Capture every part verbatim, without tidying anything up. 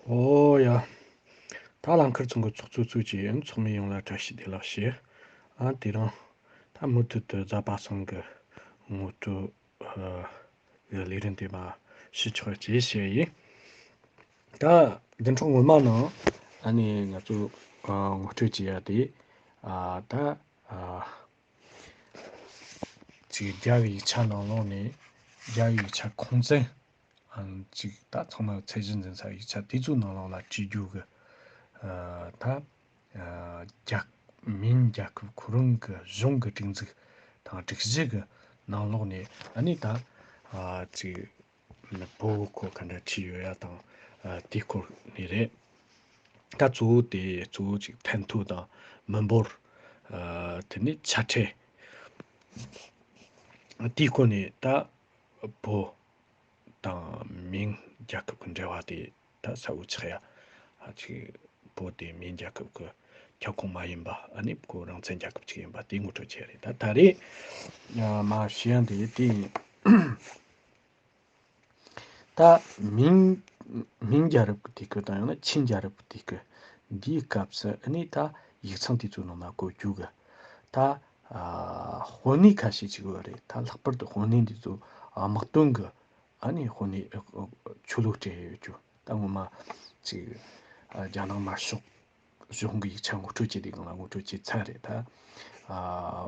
ཨོ་ཡ། ད་རླངས་འཁོར་ཚང་གི་ཚོགས་གཙོ་གཙོས་ཀྱི་ཡིན་ཚོགས་མི་ཡོངས་ལ་བཀྲ་ཤིས་བདེ་ལེགས་ཞུ། ཨ་དེ་རིང་ད་མུ་མཐུད་དུ་རྫ་པ་སངས་གི་ངོ་སྤྲོད་ཨ་གི་ལས་རིམ་དེ་མ་ཞུ་ཆོག་ཅེས་བཤད་ཡིན། ད་བདུན་ཕྲག་སྔོན་མ་ནང་ཨ་ནི་ང་ཚོ་ཨ་ངོ་སྤྲོད་བྱེད་ཡ་དེ་ཨ་ད་ཨ་ཅིག་རྒྱ་གི་ཡིག་ཆ་ནང་ལོགས་ནས་རྒྱ་གི་ཡིག་ཆ་ཁུངས་བཙན། ཨང་གཅིག་ད་ཚང་མ་ཚད་གཞི་འཛིན་ས་ཡིག་ཆ་དེ་ཚོའི་ནང་ལོགས་ལ་བྲིས་རྒྱུ་གི་ཨ་ད་ཨ་རྒྱ་མིན་རྒྱལ་ཁབ་ཁོ་རང་གི་གཞུང་གི་སྒྲིག་འཛུགས་དང་སྒྲིག་གཞི་གི་ནང་ལོགས་ནས་ཨ་ནི་ད་ཨ་གཅིག་བོད་ཁོ་ག་འདྲ་བྲིས་ཡོད་ཡ་དང་ཨ་དེའི་སྐོར་ནས་རེད། ད་གཙོ་བོ་དེ་གཙོ་བོ་གཅིག་ཐན་ཐུན་དང་མི་འབོར། ཨ་དེ་ནས་ཆ་ཕྲད། དེའི་སྐོར་ནས་ད་བོད་དང་མིང་རྒྱལ་ཁབ་ཀྱི་འབྲེལ་བ་དེ་ད་གསལ་བོ་ཆགས་ཡ། ཨ་ཅིག་བོད་དེ་མིང་རྒྱལ་ཁབ་ཀྱི་ཁྱབ་ཁོངས་མ་ཡིན་པ་ཨ་ནི་ཁོ་རང་བཙན་རྒྱལ་ཁབ་ཅིག་ཡིན་པ་དེ་ངོ་སྤྲོད་བྱས་རེད། ད་ད་རེས་ཨ་མ་ཞུ་ཡ་འདི་དེ་ཡིན། ད་མིང་མིང་རྒྱལ་རབས་ཀྱི་དུས་སྐབས་དང་ཡང་ན་ཆིན་རྒྱལ་རབས་ཀྱི་དུས་སྐབས་འདིའི་སྐབས་སུ་ཨ་ནི་ད་ཡིག་ཚང་དེ་ཚོའི་ནང་ན་བཀོད་རྒྱུ་གི་ད་ཨ་དཔོན་གནས་ཁ་ཤས་ཅིག་ཡོད་རེད། ད་ལྷག་པར་དུ་དཔོན་གནས་འདི་ཚོ་ཨ་དམག་དོན་གི་ཨ་ནི་དཔོན་གནས་ཆོས་ལུགས་སྤྲད་ཡོད་རྒྱུ་ད་ངོ་མ་ཅིག་ཨ་རྒྱ་ནག་དམར་ཤོག་གཞུང་གི་ཡིག་ཆ་ངོ་སྤྲོད་བྱེད་དུས་སྒང་ལ་ངོ་སྤྲོད་བྱས་ཚར་རེད། ད་ཨ་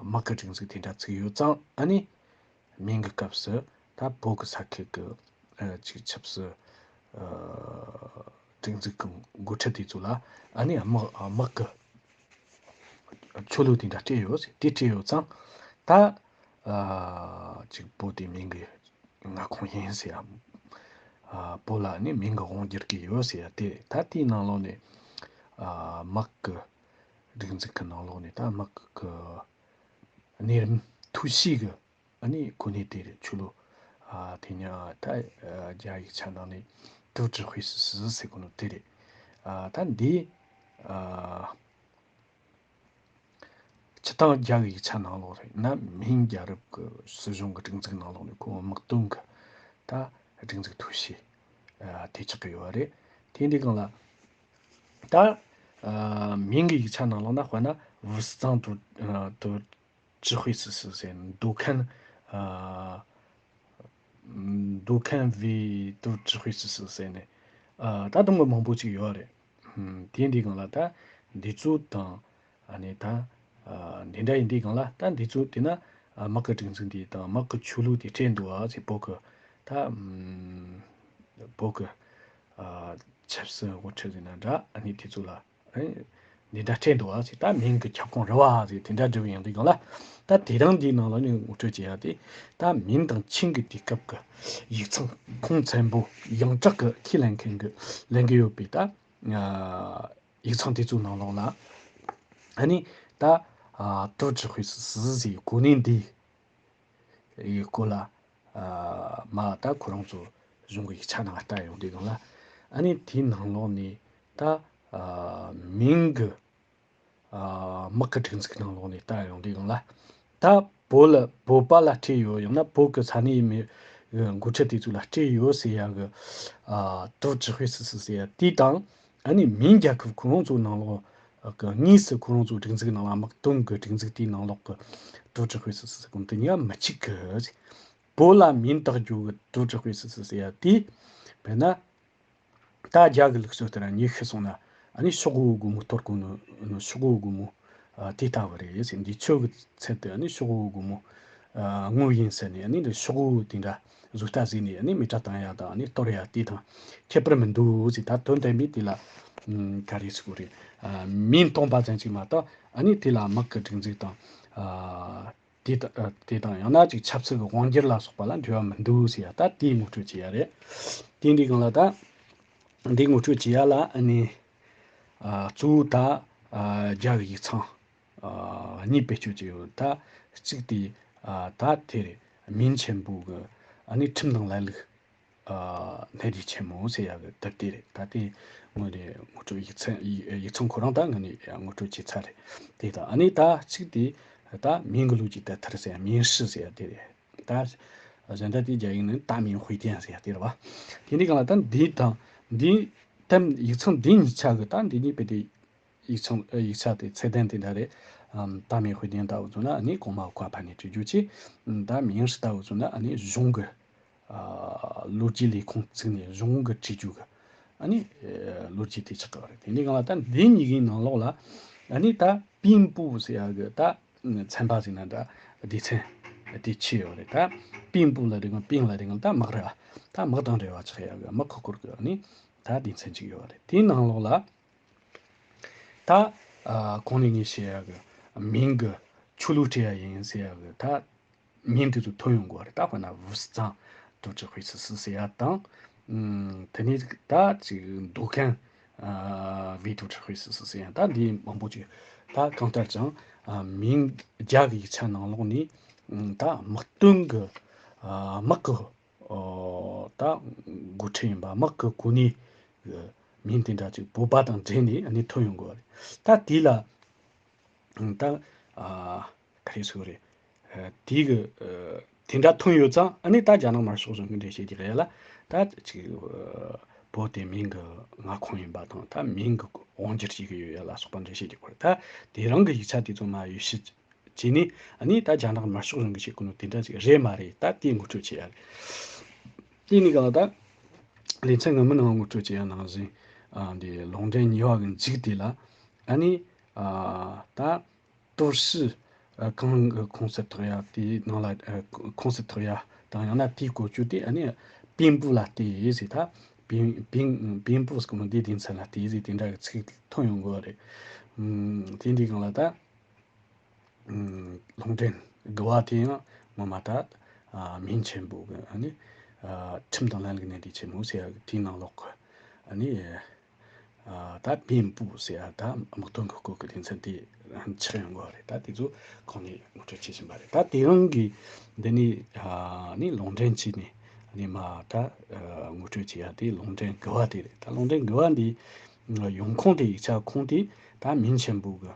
དམག་གི་སྒྲིག་འཛུགས་དེ་འདྲ་བཙུགས་ཡོད་ཙང་ཨ་ནི། མིང་གི་སྐབས་སུ་ད་བོད་ཀྱི་ས་ཁུལ་གྱི་ཨ་ཅིག་ཆབ་སྲིད་ཨ་སྒྲིག་འཛུགས་ཀྱི་འགོ་ཁྲིད་དེ་ཚོ་ལ་ཨ་ནི་དམག་དམག་གི་ཆོས་ལུགས་དེ་འདྲ་སྤྲད་ཡོད་ཟེར། དེ་སྤྲད་ཡོད་ཙང་ད་ཨ་ཅིག་བོད་དེ་མིང་གི་མངའ་ཁོངས་ཡིན་ཟེར་ཡ། ཨ་བོད་ལ་ནི་མིང་གི་དབང་བསྒྱུར་གྱི་ཡོད་ཟེར་ཡ་དེ་རེད། ད་དེའི་ནང་ལོགས་ནས་ཨ་དམག་གི་སྒྲིག་འཛུགས་ཀྱི་ནང་ལོགས་ནས་ད་དམག་གི་གནས་རིམ་ཐོ་གཞི་གི་ཨ་ནི་གོ་གནས་དེ་རེད། ཆོས་ལུགས་ཨ་དེ་ཉ་ད་ཨ་རྒྱ་ཡིག་ཆ་ནང་ནས་ཏུའུ་ཀྲི་ཧུའེ་སི་སི་ཟེར་གོ་ནོ་དེ་རེད། ཨ་ད་འདི་ཨ་སྤྱི་བཏང་རྒྱ་གི་ཡིག་ཆ་ནང་ལོགས་རེད་ན་མིང་རྒྱལ་རབས་ཀྱི་སྲིད་གཞུང་གི་སྒྲིག་འཛུགས་ནང་ལོགས་ནས་ཁོ་དམག་དོན་གི་ད་སྒྲིག་འཛུགས་ཐོ་གཞི་ཨ་དེ་ཆགས་ཀྱི་ཡོད་རེད། དེ་འདི་སྒང་ལ་ད་ཨ་མིང་གི་ཡིག་ཆ་ནང་ལོགས་ན་དཔེར་ན་ཝུ་སི་ཙང་ཏུའུ་ཏུའུ་ཀྲི་ཧུའེ་སི་སི་ཟེར་ནས་མདོ་ཁན། ཨ་མདོ་ཁན་བི་ཏུ་ཀྲི་ཧུའེ་སི་སི་ཟེར་ནས་ཨ་ད་དུང་གི་མང་པོ་ཅིག་ཡོད་རེད། ཧུམ། དེ་འདི་སྒང་ལ་ད་འདི་ཚོ་དང་ཨ་ནི་ད་ཨ་འདི་འདྲ་ཡིན་དུས་སྒང་ལ་ད་འདི་ཚོ་དེ་ན་ཨ་དམག་གི་སྒྲིག་འཛུགས་འདི་དང་དམག་གི་ཆོས་ལུགས་དེ་སྤྲད་འདུག་ཨ་ཟེར་བོད་གི་ད་ཧུམ་བོད་གི་ཨ་ཆབ་སྲིད་དབུ་ཁྲིད་ཟེར་ན་འདྲ་ཨ་ནི་དེ་ཚོ་ལ། འདི་འདྲ་སྤྲད་འདུག་བ་ཟེར། ད་མིང་གི་ཁྱབ་ཁོངས་རེད་བ་ཟེར་དེ་འདྲ་འབྲི་བ་ཡང་འདི་སྒང་ལ། ད་དེ་རིང་འདིའི་ནང་ལ་ནི་ངོ་སྤྲོད་བྱེད་ཡ་དེ། ད་མིན་དང་ཆིན་གྱི་དུས་སྐབས་ཀྱི་ཡིག་ཚང་ཁུངས་བཙན་པོ་ཡོངས་གྲགས་ཀྱི་ཁས་ལེན་མཁན་གྱི་ལེན་གྱི་ཡོད་པའི་ད་ཡིག་ཚང་དེ་ཚོའི་ནང་ལོགས་ལ། ཨ་ནི་ད་ཏུའུ་ཀྲི་ཧུའེ་སི་སི་ཟེར་གོ་ནི་འདི། ཡི་སྐོར་ལ་ཨ་མ་ད་ཁོ་རང་ཚོ་གཞུང་གི་ཡིག་ཆ་ནང་ལྟ་ཡོང་དུས་སྒང་ལ་ཨ་ནི་དེའི་ནང་ལོགས་ནས་ད་ཨ་མིང་གི་ཨ་དམག་གི་སྒྲིག་འཛུགས་ནང་ལོགས་ནས་ལྟ་ཡོང་དུས་སྒང་ལ་ད་བོད་ལ་བོད་པ་ལ་སྤྲད་ཡོད་ཡང་ན་བོད་ཀྱི་ས་གནས་མི་འགོ་ཁྲིད་དེ་ཚོ་ལ་སྤྲད་ཡོད་ཟེར་ཡ་གི་ཨ་ཏུའུ་ཀྲི་ཧུའེ་སི་སི་ཟེར་ཡ་དེ་དང་། ཨ་ནི་མིན་རྒྱལ་ཁབ་ཁོ་རང་ཚོའི་ནང་ལོགས་ཀྱི་དངོས་སུ་ཁོ་རང་ཚོའི་སྒྲིག་འཛུགས་ནང་ལ་དམག་དོན་གྱི་སྒྲིག་འཛུགས་དེའི་ནང་ལོགས་ཀྱི་ཏུའུ་ཀྲི་ཧུའེ་སི་སི་ཟེར་གོ་ནོ་དེ་གཉིས་ཀ་མི་གཅིག་གི། བོད་ལ་མིང་བཏགས་རྒྱུ་གི་ཏུའུ་ཀྲི་ཧུའེ་སི་སི་ཟེར་ཡ་དེ་དཔེར་ན་ད་རྒྱ་གི་ལུགས་སྲོལ་ལྟར་ཉི་ཤུ་སོང་ན་ཨ་ནི་ཤོག་བུ་སྒོར་མོ་གཏོར་གོ་ནོ་ཤོག་བུ་སྒོར་མོ་དེ་ལྟ་བུ་རེད་ཟེར། འདི་ཆོས་ཀྱི་ཚད་དུ་ཨ་ནི་ཤོག་བུ་སྒོར་མོ་དངུལ་ཡིན་ཟེར་ནས་ཨ་ནི་འདི་ཤོག་བུ་དེ་འདྲ་བཟོ་ལྟ་བཟོས་ནས་ཨ་ནི་མི་གྲལ་བཏང་ཡ་དང་ཨ་ནི་གཏོར་ཡ་དེ་དང་ཁྱད་པར་མི་འདུག་ཟེར། ད་དོན་དམ་པའི་དེ་ལ་ག་རེ་ཟེར་དགོས་རེད། མིང་སྟོང་པ་ཙམ་ཅིག་མ་གཏོགས་ཨ་ནི་དེ་ལ་དམག་གི་སྒྲིག་འཛུགས་དང་དེ་དང་དེ་དང་ཡང་ན་ཅིག་ཆབ་སྲིད་ཀྱི་དབང་སྒྱུར་ལ་སོགས་པ་ལ་འབྲེལ་བ་མི་འདུག་ཟེར་ཡ་ད་དེའི་ངོ་སྤྲོད་བྱེད་ཡ་རེད། དེ་འདི་སྒང་ལ་ད་འདི་ངོ་སྤྲོད་བྱེད་ཡ་ལ་ཨ་ནི་གཙོ་བོ་ད་རྒྱ་གི་ཡིག་ཚང་གཉིས་བེད་སྤྱོད་ཀྱི་ཡོད། ད་གཅིག་དེ་ད་དེ་རེད། མིང་ཆེན་པོ་གི་ཨ་ནི་ཁྲིམས་དང་ལམ་ལུགས་གནས་རིས་ཆེན་མོ་ཟེར་ཡ་གི་དེབ་དེ་རེད། ད་དེ་དངོས་ནས་ངོ་སྤྲོད་ཡིག་ཚང་ཡིག་ཚང་ཁོ་རང་ད་ངོས་ནས་ངོ་སྤྲོད་བྱས་ཚར་རེད། དེ་དང་ཨ་ནི་ད་གཅིག་དེ་ད་མིང་གི་ལོ་རྒྱུས་དེབ་ཐེར་ཟེར་ཡ་མིང་ཧྲི་ཟེར་ཡ་དེ་རེད། ད་གཞན་དག་དེ་རྒྱ་ཡིག་ནི་ད་མིང་ཧུའེ་ཏེན་ཟེར་ཡ་དེ་རེད་བ། དེ་འདི་སྒང་ལ་ད་འདི་དང་འདི་ད། ཡིག་ཚང་འདི་གཉིས་ཆ་གི་ད་འདི་གཉིས་པོ་དེ་ཡིག་ཚང་ཡིག་ཆ་དེ་ཚད་ལྡན་དེ་འདྲ་རེད། ཨམ། ད་མིང་དཔེ་དེ་ལྟ་བུ་བཟོ་ན་ཨ་ནི་གོང་མ་བཀའ་ཕབ་ནས་བྲིས་རྒྱུ་ཆེ། ད་མིང་ཧྲི་ལྟ་བུ་བཟོ་ན་ཨ་ནི་གཞུང་གི་ཨ། ལོ་རྒྱུས་ལས་ཁུངས་བཙུགས་ནས་གཞུང་གི་བྲིས་རྒྱུ་གི་ཨ་ནི་ལོ་རྒྱུས་དེ་ཆགས་ཀྱི་རེད། དེ་འདྲའི་སྒང་ལ་ད་འདི་གཉིས་ཀའི་ནང་ལོགས་ལ་ཨ་ནི་ད་པིན་པུ་ཟེར་ཡག་གི་ད་ཚན་པ་ཟེར་ན་འདྲ། སྡེ་ཚན་དེ་ཕྱེ་ཡོད་རེད། ད་པིན་པུ་ལ་རེད་གང་པིན་ལ་རེད་གང་ད་དམག་རེད། ད་དམག་དང་འབྲེལ་བ་ཆགས་ཡག་གི་དམག་གི་སྐོར་གི་ཨ་ནི་ད་སྡེ་ཚན་གཅིག་ཡོད་རེད། དེའི་ནང་ལོགས་ལ། ད། ཨ། གོང་ནས་ངས་བཤད་ཡག་གི་མིང་གི་ཆོས་ལུགས་སྤྲད་ཡག་ཡིན་ཟེར་ཡག་གི་ད་མིང་དེ་ཚོ་ཐོན་ཡོང་དགོས་རེད། ད་དཔེར་ན་武士长都指挥使ཟེར་ཡག་དང་། ཨུམ། དེ་ནས་ད་ཅིག་མདོ་ཁམས། ཨ།卫都指挥使ཟེར་ཡག་ད་འདི་མང་པོ་ཅིག་ད་གང་ལྟར་ཀྱང་། ཨ། མིང་རྒྱ་གི་ཡིག་ཆ་ནང་ལོགས་ནས། ཨུམ། ད་དམག་དོན་གི། ཨ། དམག་གི་ཨོ། ད་འགོ་ཁྲིད་ཡིན་པ་དམག་གི་གོ་གནས་ཀྱི་མིང་དེ་འདྲ་ཅིག་བོད་པ་དང་འབྲེལ་ནས་ཨ་ནི་ཐོན་ཡོང་གི་རེད། ད་དེ་ལ་ད་ཨ། ག་རེ་ཟེར་དགོས་རེད། ཨ། དེ་གི་ཨ། དེ་འདྲ་ཐོན་ཡོད་ཙང་ཨ་ནི་ད་རྒྱ་ནག་དམར་ཤོག་གཞུང་གི་འགྲེལ་བཤད་ཀྱི་རེད་ལ། ད་ཅིག་ཨ། བོད་དེ་མིང་གི་མངའ་ཁོངས་ཡིན་པ་དང་ད་མིང་གི་དབང་སྒྱུར་བྱེད་ཀྱི་ཡོད་ཡ་ལ་སོགས་པ་འགྲེལ་བཤད་ཀྱི་སྐོར། ད་དེ་རང་གི་ཡིག་ཆ་དེ་ཚོ་མ་ཡོད་ཤི། བྱས་ནས་ཨ་ནི་ད་རྒྱ་ནག་དམར་ཤོག་གཞུང་གིས་བྱེད་དགོས་ནོ་དེ་འདྲ་ཞིག་རེད་མ་རེད། ད་དེ་ངོ་སྤྲོད་བྱེད་ཡ་རེད། དེ་ནི་གང་ལ་ད་ལེ་ཚན་སྔ་མོ་ནང་ངོ་སྤྲོད་བྱེད་ཡ་ནང་བཞིན། ཨ། འདི་ལུང་འདྲེན་གཉིས་པ་གི་མཇུག་དེ་ལ་ཨ་ནི། ཨ། ད་都市གང་གི་ཁོངས་སུ་གཏོགས་ཡ་དེའི་ནང་ལ་ཁོངས་སུ་གཏོགས་ཡ་དང་ཡང་ན་དེའི་བཀོལ་སྤྱོད་དེ་ཨ་ནི་兵部ལ་བལྟས་ཡོད་ཟེར། ད་兵兵兵部ཟེར་གོ་ནོ་འདི་སྡེ་ཚན་ལ་བལྟས་ཡོད་ཟེར་དེ་འདྲ་གི་ཚིག་ཐོན་ཡོང་གི་རེད། ཨུམ། དེ་འདི་གང་ལ་ད། ཨུམ། ལུང་འདྲེན་དགུ་པ་དེ་ཡང་ངོ་མ་ད་ཨ། མིང་ཆེན་པོ་གི་ཨ་ནི་ཨ། ཁྲིམས་དང་ལམ་ལུགས་གནས་སྡུད་ཆེན་མོ་ཟེར་ཡ་གི་དེའི་ནང་ལོགས་གི་ཨ་ནི་ཨ། ད་兵部ཟེར་ཡ་ད་དམག་དོན་གི་སྐོར་གི་དོན་ཚན་དེ་ཆགས་ཡོང་གི་རེད། ད་དེ་ཚོ་གོང་ནས་ངོ་སྤྲོད་བྱེད་བཞིན་པ་རེད། ད་དེ་རིང་གི་འདི་ནས་ཨ་ནི་ལུང་འདྲེན་བྱས་ནས་ཨ་ནི་མ་ད་ཨ། ངོ་སྤྲོད་བྱེད་ཡ་དེ་ལུང་འདྲེན་དགུ་པ་དེ་རེད། ད་ལུང་འདྲེན་དགུ་པ་འདི་ཡོང་ཁུངས་དེ་ཡིག་ཆ་ཁུངས་དེ་ད་མིང་ཆེན་པོ་གི་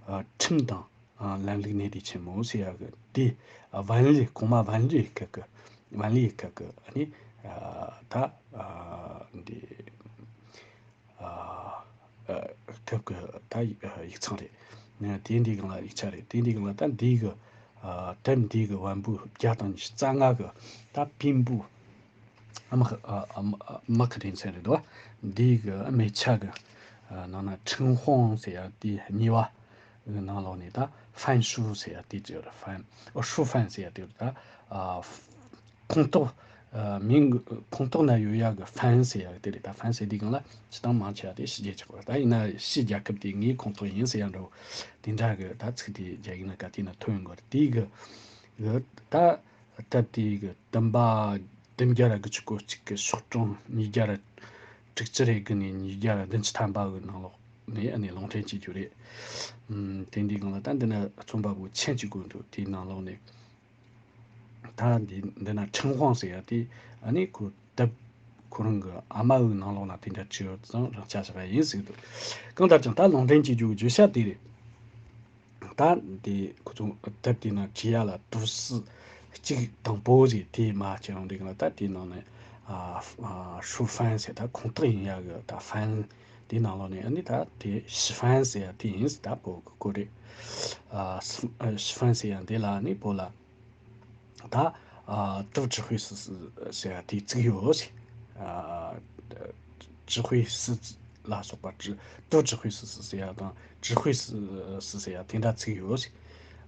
ཨ། ཁྲིམས་དང་ཨ། ལམ་ལུགས་གནས་སྡུད་ཆེན་མོ་ཟེར་ཡ་གི་དེ་ཨ། ཝན་ལི་གོང་མ་ཝན་ལི་སྐབས་ཀྱི་ཝན་ལི་སྐབས་ཀྱི་ཨ་ནི་ཨ། ད་ཨ། འདི་ཨ། ཨ། སྐབས་ཀྱི་ད་ཡིག་ཚང་རེད། དེ་འདི་སྒང་ལ་ཡིག་ཆ་རེད། དེ་འདི་སྒང་ལ་ད་འདི་གི་ཨ། དེབ་འདི་གི་ཝན་པོ་བརྒྱ་དང་ཉི་ཤུ་རྩ་ལྔ་གི་ད་兵部དམག་ཨ། དམག་གི་དོན་ཚན་རེད་དོ། འདི་གི་དམིགས་བྱ་གི་ཨ། ནང་ན་ཁྲིན་ཧོང་ཟེར་ཡ་དེ་གཉིས་པ་གི་ནང་ལོགས་ནས་ད་ཧྥན་ཧྲུའུ་ཟེར་ཡ་དེ་ཅིག་རེད། ཧྥན། ཨོ། ཧྲུའུ་ཧྥན་ཟེར་ཡ་དེ་རེད། ད་ཨ། ཁོངས་གཏོགས་ཨ། མིང་གི་ཁོངས་གཏོགས་ན་ཡོད་ཡ་གི་ཧྥན་ཟེར་ཡ་གི་དེ་རེད། ད་ཧྥན་ཟེར་དེ་སྒང་ལ་སྤྱི་བཏང་མང་ཆེ་བ་དེ་ཕྱི་རྒྱལ་ཆགས་པ་རེད། ད་ཡིན་ན་ཕྱི་རྒྱལ་ཁབ་དེ་ངའི་ཁོངས་གཏོགས་ཡིན་ཟེར་ཡ་འདྲ་བོ་དེ་འདྲ་གི་ད་ཚིག་དེ་རྒྱ་ཡིག་ནང་ག་དེ་ན་ཐོན་ཡོང་གི་རེད། དེ་གི་གི་ད་སྟབས་དེ་གི་བདུན་པ་བདུན་བརྒྱ་ར་དགུ་བཅུ་གོ་གཅིག་གི་ཤོག་གྲངས་ཉིས་བརྒྱ་ར་དྲུག་ཅུ་རེ་དགུ་ནས་ཉིས་བརྒྱ་ར་བདུན་ཅུ་ཐམ་པ་གི་ནང་ལོགས་ནས་ཨ་ནི་ལུང་འདྲེན་བྱེད་རྒྱུ་རེད། ཨུམ། དེ་འདི་སྒང་ལ་ད་འདི་ན་རྩོམ་པ་པོ་མཆན་གཅིག་དགོས་འདུག་དེའི་ནང་ལོགས་ནས་ད་འདི་འདི་ན་ཁྲིན་ཧོང་ཟེར་ཡ་དེ་ཨ་ནི་ཁོ་དེབ་ཁོ་རང་གི་ཨ་མ་གི་ནང་ལོགས་ན་དེ་འདྲ་བྲིས་ཡོད་ཙང་རང་ཅག་བཞག་ཡ་ཡིན་ཟེར་གི་འདུག་གང་ལྟར་ཀྱང་ད་ལུང་འདྲེན་བྱེད་རྒྱུ་གི་བརྗོད་བྱ་དེ་རེད། ད་འདི་ཁོ་ཚོ་དེབ་དེ་ན་བྲིས་ཡ་ལ་都市གཅིག་དང་པོ་ཟེར་དེ་མ་བྱས་ཡོང་དུས་ལ་ད་དེའི་ནང་ནས་ཨ་ཧྲུའུ་ཧྥན་ཟེར་ད་ཁོངས་གཏོགས་ཡིན་ཡ་གི་ད་ཧྥན་དེའི་ནང་ལོགས་ནས་ཨ་ནི་ད་དེ་ཞི་ཧྥན་ཟེར་ཡ་དེ་ཡིན་ཟེར་ད་བོད་གི་སྐོར་རེད། ཨ་ཞི་ཨ་ཞི་ཧྥན་ཟེར་ཡ་འདི་ལ་ཨ་ནི་བོད་ལ་ད་ཨ་都指挥使ཟེར་ཡ་དེ་བཙུགས་ཡོད་ཟེར། ཨ་指挥使ལ་སོགས་པ་指都指挥使ཟེར་ཡ་དང་指挥使ཟེར་ཡ་དེ་འདྲ་ཚིག་ཡོད་ཟེར།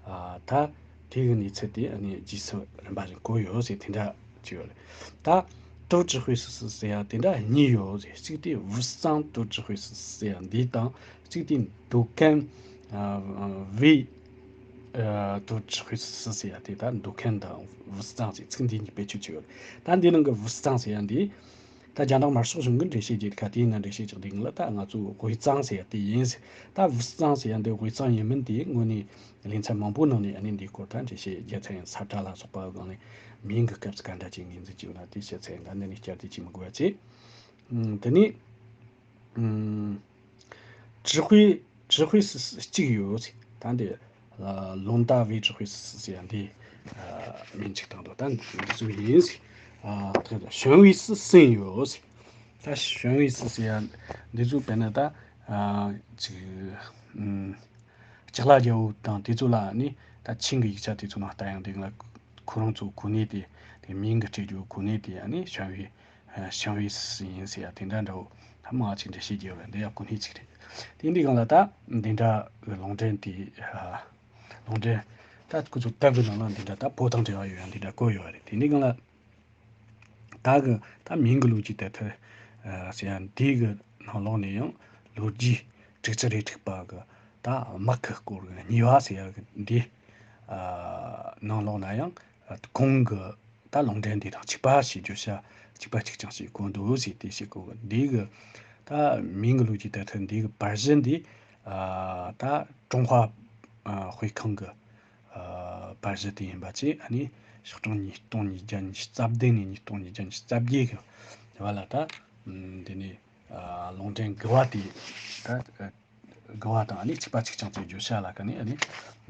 ཨ་ད་དེ་གི་གནས་ཚུལ་དེ་ཨ་ནི་རྗེས་སུ་རིམ་པ་བཞིན་གོ་ཡོད་ཟེར་དེ་འདྲ་ཅིག་ཡོད་རེད། ད་都指挥使ཟེར་ཡ་དེ་འདྲ་གཉིས་ཡོད་ཟེར། གཅིག་དེ་武士长都指挥使ཟེར་ཡ་འདི་དང་གཅིག་དེ་མདོ་ཁམས་ཨ་卫ཨ་都指挥使ཟེར་ཡ་དེ་ད་མདོ་ཁམས་དང་武士长ཟེར་ཚིག་འདི་གཉིས་བེད་སྤྱོད་བྱས་ཡོད་རེད། ད་འདི་ནང་གི་武士长ཟེར་ཡ་འདི་ད་རྒྱ་ནག་དམར་ཤོག་གཞུང་གི་འགྲེལ་བཤད་བརྒྱུད་ཁ་དེའི་ནང་འགྲེལ་བཤད་རྒྱག་དུས་ལ་ད་ང་ཚོ་དབུས་གཙང་ཟེར་ཡ་དེ་ཡིན་ཟེར། ད་དབུས་གཙང་ཟེར་ཡ་འདི་དབུས་གཙང་ཡིན་མིན་དེ་དངོས་གནས་ལེ་ཚན་མང་པོའི་ནང་ནས་ཨ་ནི་འདིའི་སྐོར་ད་འགྲེལ་བཤད་རྒྱག་ཚར་ཡིན། ས་བཀྲ་ལ་སོགས་པ་སྒང་ནས་མིང་གི་སྐབས་སུ་ག་འདྲ་ཅིག་ངོས་འཛིན་བྱས་ཡོད་ན་དེ་བཤད་ཚར་ཡིན། ད་འདི་ནས་བསྐྱར་ཟློས་བྱེད་མི་དགོས་པ་བྱས། ཨུམ། དེ་ནས་ཨུམ། 指挥指挥使གཅིག་ཡོད་ཟེར། ད་འདི་ལུང་ད་卫指挥使ཟེར་ཡ་འདི་མིང་གཅིག་བཏང་འདུག་ད་འདི་ཚོ་ཡིན་ཟེར། 选卫使གསུམ་ཡོད་ཟེར། ད་ཞོན་ཝེ་སི་ཟེར་ཡ་འདི་ཚོ་དཔེར་ན་ད་ཨ་ཅིག་ཨམ་ལྕགས་ལ་རྒྱལ་པོ་དང་དེ་ཚོ་ལ་ནི་ད་ཆིང་གི་ཡིག་ཆ་དེ་ཚོ་ནང་ལྟ་ཡང་འདི་ལ་ཁོ་རང་ཚོ་གོ་གནས་དེ་དེ་མིང་གི་སྤྲད་རྒྱུ་གོ་གནས་དེ་ཨ་ནི་ཞོན་ཝེ་ཨ་ཞོན་ཝེ་སི་ཡིན་ཟེར་ཡ་དེ་འདྲ་འདྲ་བོ་ད་མང་ཅིག་འགྲེལ་བཤད་རྒྱག་ཡོད་རེད། འདི་ཡ་གོ་གནས་ཅིག་རེད། དེ་འདི་གང་ལ་ད་འདི་འདྲ་གི་ལུང་འདྲེན་དེ་ཨ་ལུང་འདྲེན་ད་ཁོ་ཚོ་ལྟ་བུ་ནང་ལ་འདི་འདྲ་ད་བོད་དང་འབྲེལ་བ་ཡོད་ཡ་འདི་འདྲ་བཀོད་ཡོད་རེད། དེ་འདི་གང་ལ། ད་གི་ད་མིང་གི་ལོ་རྒྱུས་དེ་ཐད་ཟེར་ཡ་འདི་གི་ནང་ལོགས་ནས་ཡང་ལོ་རྒྱུས་དྲུག་ཅུ་རེ་དྲུག་པ་གི་ད་དམག་གི་སྐོར་གི་གཉིས་པ་ཟེར་ཡ་གི་འདི་ནང་ལོགས་ན་ཡང་གོང་གི་ད་ལུང་འདྲེན་འདི་དང་གཅིག་པ་ཞེས་བརྗོད་བྱ་གཅིག་པ་གཅིག་རྐྱང་ཞེས་གོ་འདུག་ཟེར་དེ་ཞིག་གོ་གི། འདི་གི་ད་མིང་གི་ལོ་རྒྱུས་དེ་ཐད་འདི་གི་པར་གཞི་འདི་ད་ཀྲུང་ཧྭ་དཔེ་ཁང་གི་ཨ་པར་གཞི་དེ་ཡིན་པ་བཅས་ཨ་ནི་ཕྱོགས་གྲངས་ཉིས་སྟོང་ཉིས་བརྒྱ་ཉི་ཤུ་རྩ་བདུན་ནས་ཉིས་སྟོང་ཉིས་བརྒྱ་ཉི་ཤུ་རྩ་བརྒྱད་ཀྱི་བར་ལ་ད་ཨམ་འདི་ནས་ཨ་ལུང་འདྲེན་དགུ་བ་དེ་ད་ཨ་དགུ་བ་དང་ཨ་ནི་གཅིག་པ་གཅིག་རྐྱང་བཅས་བརྗོད་བྱ་ལ་ག་ནས་ཨ་ནི་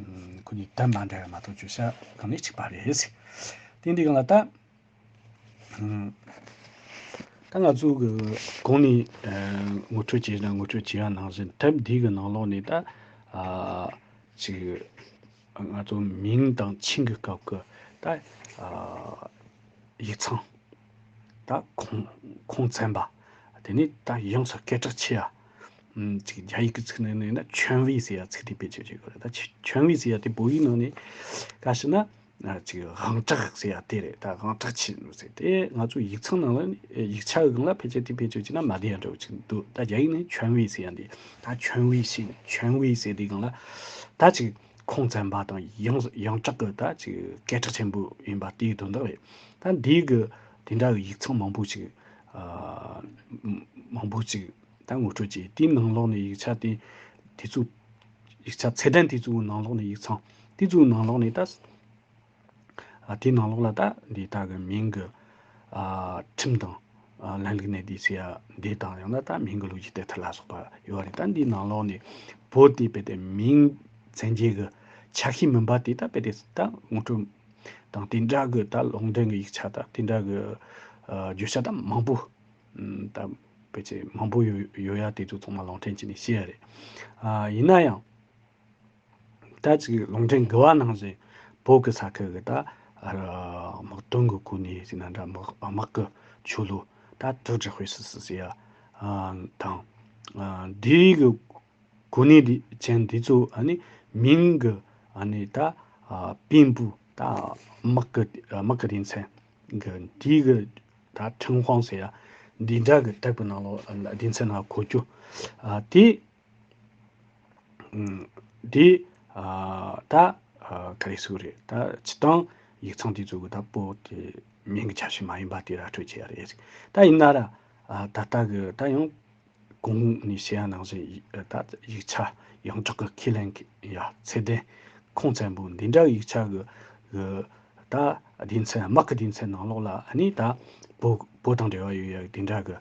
ཨམ་ཁོ་གཉིས་དོན་མ་འདྲ་བ་མ་གཏོགས་བརྗོད་བྱ་ག་ནས་གཅིག་པ་རེད། དེ་འདི་གང་ལ་ད། ད་ང་ཚོ་གི་གོང་ནས་ངོ་སྤྲོད་བྱས་ན་ངོ་སྤྲོད་བྱས་པ་ནང་བཞིན་དེབ་འདི་གི་ནང་ལོགས་ནས་ད་ཨ་ཅིག་ང་ཚོ་མིང་དང་ཆིང་གི་སྐབས་ཀྱི་ད་ཨ་ཡིག་ཚང་ད་ཁུངས་ཁུངས་བཙན་པ། དེ་ནས་ད་ཡོངས་སུ་སྐད་གྲགས་ཆེ་བ། ཅིག་རྒྱ་ཡིག་གི་ཚིག་ནང་ནས་ན་权威ཟེར་ཡ་ཚིག་དེ་བེད་སྤྱོད་བྱེད་དགོས་རེད། ད་权威ཟེར་ཡ་དེ་བོད་ཡིག་ནང་ནས་ག་ཞུ་ན། ཨ་ཅིག་དབང་དྲག་ཟེར་ཡ་དེ་རེད། ད་དབང་དྲག་ཆེ་ནོ་ཟེར་དེ་ང་ཚོ་ཡིག་ཚང་ནང་ལ་ཡིག་ཆ་གི་སྒང་ལ་ཕལ་ཆེར་དེ་བེད་སྤྱོད་བྱས་ན་མ་བདེ་ཡ་འདྲ་བོ་ཅིག་འདུག་ད་རྒྱ་ཡིག་ནས་权威ཟེར་ཡ་འདི་ད་权威性权威ཟེར་དེའི་སྒང་ལ་ད་ཅིག་ཁུངས་བཙན་པ་དང་ཡང་ཡང་དྲག་གི་ད་ཅིག་སྐད་གྲགས་ཆེན་པོ་ཡིན་པ་དེའི་དོན་དག་རེད། ད་འདི་གི་དེ་འདྲ་གི་ཡིག་ཚང་མང་པོ་ཅིག་ཨ་མང་པོ་ཅིག་ད་ངོ་སྤྲོད་བྱས། དེའི་ནང་ལོགས་ནས་ཡིག་ཆ་དེ་དེ་ཚོ་ཡིག་ཆ་ཚད་ལྡན་དེ་ཚོའི་ནང་ལོགས་ནས་ཡིག་ཚང་དེ་ཚོའི་ནང་ལོགས་ནས་ད། ཨ་དེའི་ནང་ལོགས་ལ་ད་འདི་ད་གི་མིང་གི་ཨ་ཁྲིམས་དང་ཨ་ལྷན་ལུགས་གནས་འདི་ཟེར་ཡ་འདི་དང་ཡང་ན་ད་མིང་གི་ལོ་རྒྱུས་དེབ་ཐེར་ལ་སོགས་པ་ཡོད་རེད། ད་འདིའི་ནང་ལོགས་ནས་བོད་དེ་དཔེ་དེ་མིང་མཚན་བརྗོད་གི་ཆ་ཤས་མིན་པ་དེ་ད་དཔེ་དེ་ད་ངོ་སྤྲོད་དང་དེ་འདྲ་གི་ད་ལུང་འདྲེན་གི་ཡིག་ཆ་ད་དེ་འདྲ་གི་ཨ་བརྗོད་བྱ་ད་མང་པོ་ཨམ་ད་ཕལ་ཆེར་མང་པོ་ཡོད་ཡོད་ཡ་དེ་ཚོ་ཚང་མ་ལུང་འདྲེན་བྱས་ནས་བཤད་ཡ་རེད། ཨ་ཡིན་ན་ཡང་། ད་ཅིག་ལུང་འདྲེན་དགུ་བ་ནང་བཞིན་བོད་ཀྱི་ས་ཁུལ་གྱི་ད་དམག་དོན་གྱི་གོ་གནས་ཟེར་ན་འདྲ། དམག་དམག་གི་ཆོས་ལུགས་ད་ཀྲུའུ་ཀྲི་ཧུའེ་སི་སི་ཟེར་ཡ་དང་། འདི་གི་གོ་གནས་འདི་ཅན་འདི་ཚོ་ཨ་ནི་མིང་གི་ཨ་ནི་ད་本部ད་དམག་གི་དམག་གི་སྡེ་ཚན་གི་འདི་གི་ད་ཁྲིམས་དཔང་ཟེར་ཡ་འདི་འདྲ་གི་དེབ་གི་ནང་ལོགས་སྡེ་ཚན་ནང་འཁོད་རྒྱུ་དེ། འདི་ད་ག་རེ་ཟེར་རེད། ད་སྤྱི་བཏང་ཡིག་ཚང་དེ་ཚོ་གི་ད་བོད་དེ་མིང་གི་ཆ་ཤས་མ་ཡིན་པ་དེ་ར་སྤྲོད་བྱས་ཡ་རེད། ད་ཡིན་ན་ར་ད་ལྟ་གི་ད་ཡང་གོང་ནས་བཤད་ཡ་ནང་བཞིན་ད་ཡིག་ཆ་ཡོངས་གྲགས་གི་ཁས་ལེན་ཡ་ཚད་ལྡན་ཁུངས་བཙན་པོ་འདི་འདྲ་གི་ཡིག་ཆ་གི་གི་ད་སྡེ་ཚན་དམག་གི་སྡེ་ཚན་ནང་ལོགས་ལ་ཨ་ནི་ད་བོད་བོད་དང་འབྲེལ་བ་ཡོད་ཡ་དེ་འདྲ་གི་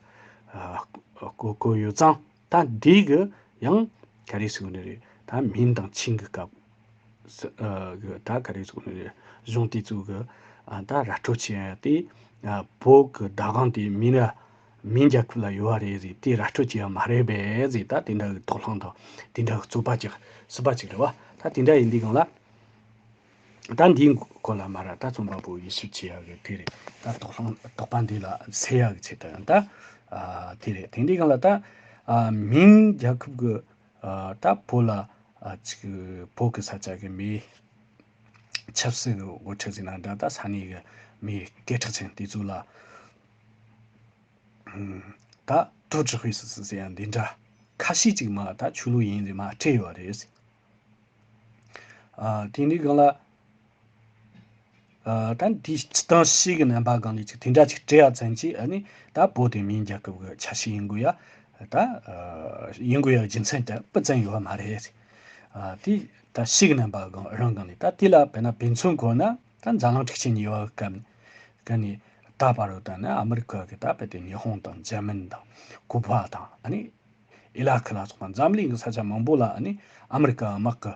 བཀོད་བཀོད་ཡོད་ཙང་། ད་འདི་གི་ཡང་ག་རེ་ཟེར་ནི་རེད། ད་明དང清གི་སྐབས་ཨ་གི་ད་ག་རེ་ཟེར་ནི་རེད། གཞུང་དེ་ཚོ་གི་ཨ་ད་ར་སྤྲོད་བྱེད་ཡ་དེ་ཨ་བོད་གི་བདག་དབང་དེ་མིན་ན་明རྒྱལ་ཁབ་ལ་ཡོད་བ་རེད་ཟེར། དེ་ར་སྤྲོད་བྱེད་ཡ་མ་རེད་པས་ཟེར། ད་དེ་འདྲ་གི་དོགས་སློང་དང་དེ་འདྲ་གི་རྩོད་པ་ཅིག་སྲིད་པ་ཅིག་རེད་བ། ད་དེ་འདྲ་ཡིན་དུས་སྒང་ལ། ད་འདིའི་སྐོར་ལ་མ་ར་ད་རྩོམ་པ་པོ་ཡིད་ཆེས་བྱེད་ཡག་གི་དེ་རེད། ད་དོགས་སློང་དོགས་པ་འདི་ལ་སེལ་ཡག་གི་ཆེད་དུ་ཡང་ད་ཨ་དེ་རེད། དེ་འདྲའི་སྒང་ལ་ད་ཨ་明རྒྱལ་ཁབ་ཀྱི་ཨ་ད་བོད་ལ་ཨ་ཅིག་བོད་ཀྱི་ས་ཆ་གི་མི་ཆབ་སྲིད་ཀྱི་དབུ་ཁྲིད་ཟེར་ན་འདྲ། ད་ས་གནས་ཀྱི་མི་སྐད་གྲགས་ཅན་དེ་ཚོ་ལ་ད་ཀྲུའུ་ཀྲི་ཧུའེ་སི་སི་ཟེར་ཡ་འདི་འདྲ་ཁ་ཤས་ཅིག་མ་ད་ཆོས་ལུགས་ཡིན་ཟེར་མ་སྤྲད་ཡོད་རེད། ཨ་དེ་འདྲའི་སྒང་ལ། ཨ་ད་འདི་སྤྱི་བཏང་ཕྱི་གི་རྣམ་པ་སྒང་ལ་ཅིག་དེ་འདྲ་ཅིག་སྤྲད་ཡ་ཙམ་གྱིས་ཨ་ནི་ད་བོད་དེ་མིང་རྒྱལ་ཁབ་ཀྱི་ཆ་ཤས་ཡིན་དགོས་ཡ། ད་ཨ་ཡིན་དགོས་ཡ་རྒྱུ་མཚན་དེ་སྤུ་ཙམ་ཡོད་པ་མ་རེད། ཨ་དེ་ད་ཕྱི་གི་རྣམ་པ་སྒང་རང་སྒང་ལ་ད་དེ་ལ་དཔེར་ན་དཔེ་མཚོན་བཀོད་ན་ད་འཛམ་གླིང་འཁྲུག་ཆེན་གཉིས་པ་སྐབས་ནས་ད་བར་དུ་ད་ནི་ཨ་མི་རི་ཀ་གི་ད་དཔེ་དེ་ཉི་ཧོང་དང་འཇར་མན་དང་ཀུ་པ་དང་ཨ་ནི། ཨི་ལ་ཁི་ལ་སོགས་པ་འཛམ་གླིང་གི་ས་ཆ་མང་པོ་ལ་ཨ་ནི་ཨ་མི་རི་ཀ་དམག་གི་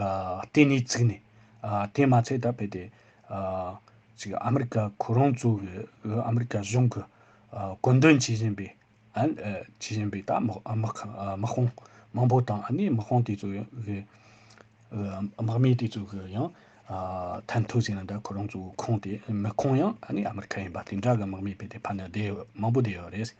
ཨ་ལྟེ་གནས་བཙུགས་ནས། ཨ་དེ་མ་ཚད་ད་དཔེ་དེ་ཨ་ཅིག་ཨ་མི་རི་ཀ་ཁོ་རང་ཚོ་གི་ཨ་མི་རི་ཀ་གཞུང་གི་ཨ་བཀོད་འདོམས་བྱེད་བཞིན་པའི་ ཨ་ནི་ཨ་ཇི་ཞིན་ཕིང་ད་དམག་དམག་དམག་དཔུང་མང་པོ་དང་ཨ་ནི་དམག་དཔུང་དེ་ཚོ་གི་ཨ་དམག་མི་དེ་ཚོ་གི་ཡང་ཨ་ཐན་ཐུ་ཟེར་ན་འདྲ། ཁོ་རང་ཚོའི་ཁོངས་དེ་མི་ཁོངས་ཡང་ཨ་ནི་ཨ་མི་རི་ཁ་ཡིན་པ་དེ་འདྲ་གི་དམག་མི་དཔེ་དེ་ཕ་ནི་བསྡད་ཡོད། མང་པོ་བསྡད་ཡོད་རེད།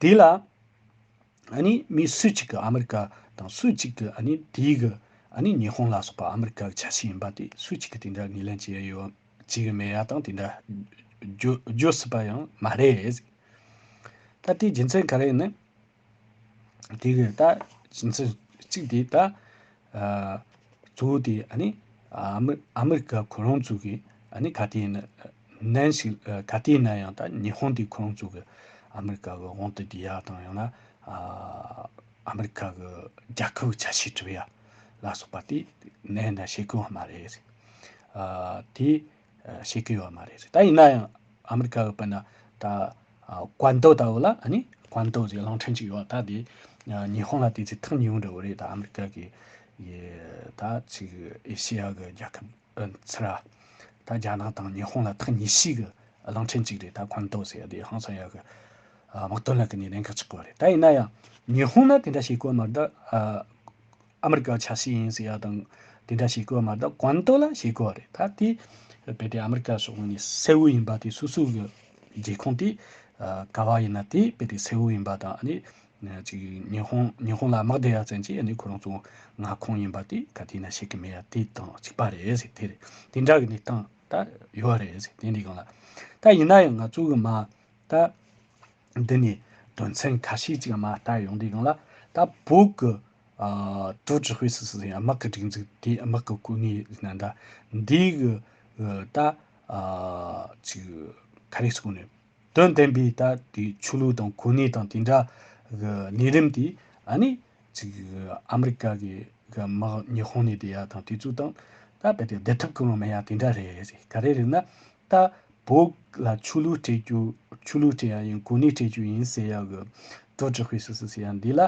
དེ་ལ་ཨ་ནི་མི་སུ་གཅིག་གི་ཨ་མི་རི་ཀ་དང་སུ་གཅིག་གི་ཨ་ནི་དེའི་གི་ཨ་ནི་ཉི་ཧོང་ལ་སོགས་པ་ཨ་མི་རི་ཀ་གི་ཆ་ཤས་ཡིན་པ་དེ་སུ་གཅིག་གི་དེ་འདྲ་ངོས་ལེན་བྱེད་ཡ་ཡོད་བྱེད་གི་མེད་ཡ་དང་དེ་འདྲ་བརྗོད་བརྗོད་སྲིད་པ་ཡང་མ་རེད། ད་དེའི་རྒྱུ་མཚན་ག་རེ་ཡིན་ན། དེ་གི་ད་རྒྱུ་མཚན་གཅིག་དེ་ད་ཨ་གཙོ་བོ་དེ་ཨ་ནི་ཨ་མི་ཨ་མི་རི་ཀ་ཁོ་རང་ཚོ་གི་ཨ་ནི་ག་དེ་ཡིན་ན་ནན་ཞིག་ཨ་ག་དེ་ཡིན་ན་ཡང་ད་ཉི་ཧོང་དེ་ཁོ་རང་ཚོ་གི་ཨ་མི་རི་ཀ་གི་དབང་དུ་བསྡུ་ཡ་དང་ཡང་ན་ཨ་ཨ་མི་རི་ཀ་གི་རྒྱལ་ཁབ་ཆ་ཤས་གྲུབ་ཡ་ལ་སོགས་པ་དེ་ནན་ད་བྱེད་གི་ཡོད་མ་རེད། ཨ་དེ་ཨ་བྱེད་གི་ཡོད་མ་རེད། ད་ཡིན་ན་ཡང་ཨ་མི་རི་ཀ་གི་དཔེར་ན་ད་ཨ་ཀོན་ཏོ་ལྟ་བུ་ལ་ཨ་ནི་ཀོན་ཏོ་ཟེར་གླིང་ཕྲན་ཅིག་ཡོད། ད་དེ་ཨ་ཉི་ཧོང་ལ་དེ་ཚོ་ཐག་ཉེ་བོ་འདྲ་བོ་རེད། ད་ཨ་མི་རི་ཀ་གི་ཡི་ད་ཅིག་ཨེ་ཤེ་ཡ་གི་རྒྱལ་ཁབ་ཨ་ཚུར་ད་རྒྱ་ནག་དང་ཉི་ཧོང་ལ་ཐག་ཉེ་ཤོས་གི་གླིང་ཕྲན་ཅིག་རེད། ད་ཀོན་ཏོ་ཟེར་ཡ་དེ་ཧང་སང་ཡ་གི་ཨ་དམག་དོན་ལ་ཀུན་ནས་གནད་འགག་ཆགས་གི་རེད། ད་ཡིན་ན་ཡང་ཉི་ཧོང་ན་དེ་འདྲ་བྱེད་གོ་མ་རེད། ད་ཨ་ཨ་མི་རི་ཀ་ཆ་ཤས་ཡིན་ཟེར་ཡ་དང་དེ་འདྲ་བྱེད་གོ་མ་རེད། ད་ཀོན་ཏོ་ལ་བྱེད་གོ་རེད། ད་དེ་རྦད་དེ་ཨ་མི་རི་ཀ་ཕྱོགས་ནས་གསལ་བོ་ཡིན་པ་དེ་སོ་སོ་གི་རྒྱལ་ཁོངས་དེ་ཨ་ག་བ་ཡིན་ན་དེ་རྦད་དེ་གསལ་བོ་ཡིན་པ་དང་ཨ་ནི་ཅིག་ཉི་ཧོང་ཉི་ཧོང་ལ་དམག་བསྡད་ཡ་ཙམ་གྱིས་ཨ་ནི་ཁོ་རང་ཚོ་མངའ་ཁོངས་ཡིན་པ་དེ་ག་དེ་ན་བྱེད་གི་མེད་ཡ་དེ་དང་གཅིག་པ་རེད་ཟེར། དེ་རེད། དེ་འདྲ་གི་གནས་སྟངས་ད་ཡོད་རེད་ཟེར། དེ་འདྲའི་སྒང་ལ་ད་ཡིན་ན་ཡང་ང་ཚོ་གི་མ་ད་འདི་ནས་དོན་ཚན་ཁ་ཤས་ཅིག་མ་ལྟ་ཡོང་དུས་སྒང་ལ་ད་བོད་ཀྱི་ཨ་ཀྲོའུ་ཀྲི་ཧུའེ་སི་སི་ཟེར་ཡ་དམག་གི་སྒྲིག་འཛུགས་དེ་དམག་གི་གོ་གནས་ཟེར་ན་འདྲ། འདི་གི་ཨ་ད་ཨ་ཅིག་ག་རེ་ཟེར་དགོས་ནས་དོན་དམ་པའི་ད་དེ་ཆོས་ལུགས་དང་གོ་གནས་དང་དེ་འདྲ་གི་གནས་རིམ་དེ་ཨ་ནི་ཅིག་ཨ་མི་རི་ཀ་གི་གི་དམག་ཉི་ཧོང་ནས་བསྡད་ཡ་དང་དེ་ཚོ་དང་ད་རྦད་དེ་བསྡུར་ཐབས་གང་ཡང་མེད་ཡ་དེ་འདྲ་རེད་ཟེར། ག་རེ་རེད་ན་ད་བོད་ལ་ཆོས་ལུགས་སྤྲད་རྒྱུ་ཆོས་ལུགས་སྤྲད་ཡ་ཡིན་གོ་གནས་སྤྲད་རྒྱུ་ཡིན་ཟེར་ཡ་གི་ཀྲོའུ་ཀྲི་ཧུའེ་སི་སི་ཟེར་ཡ་འདི་ལ་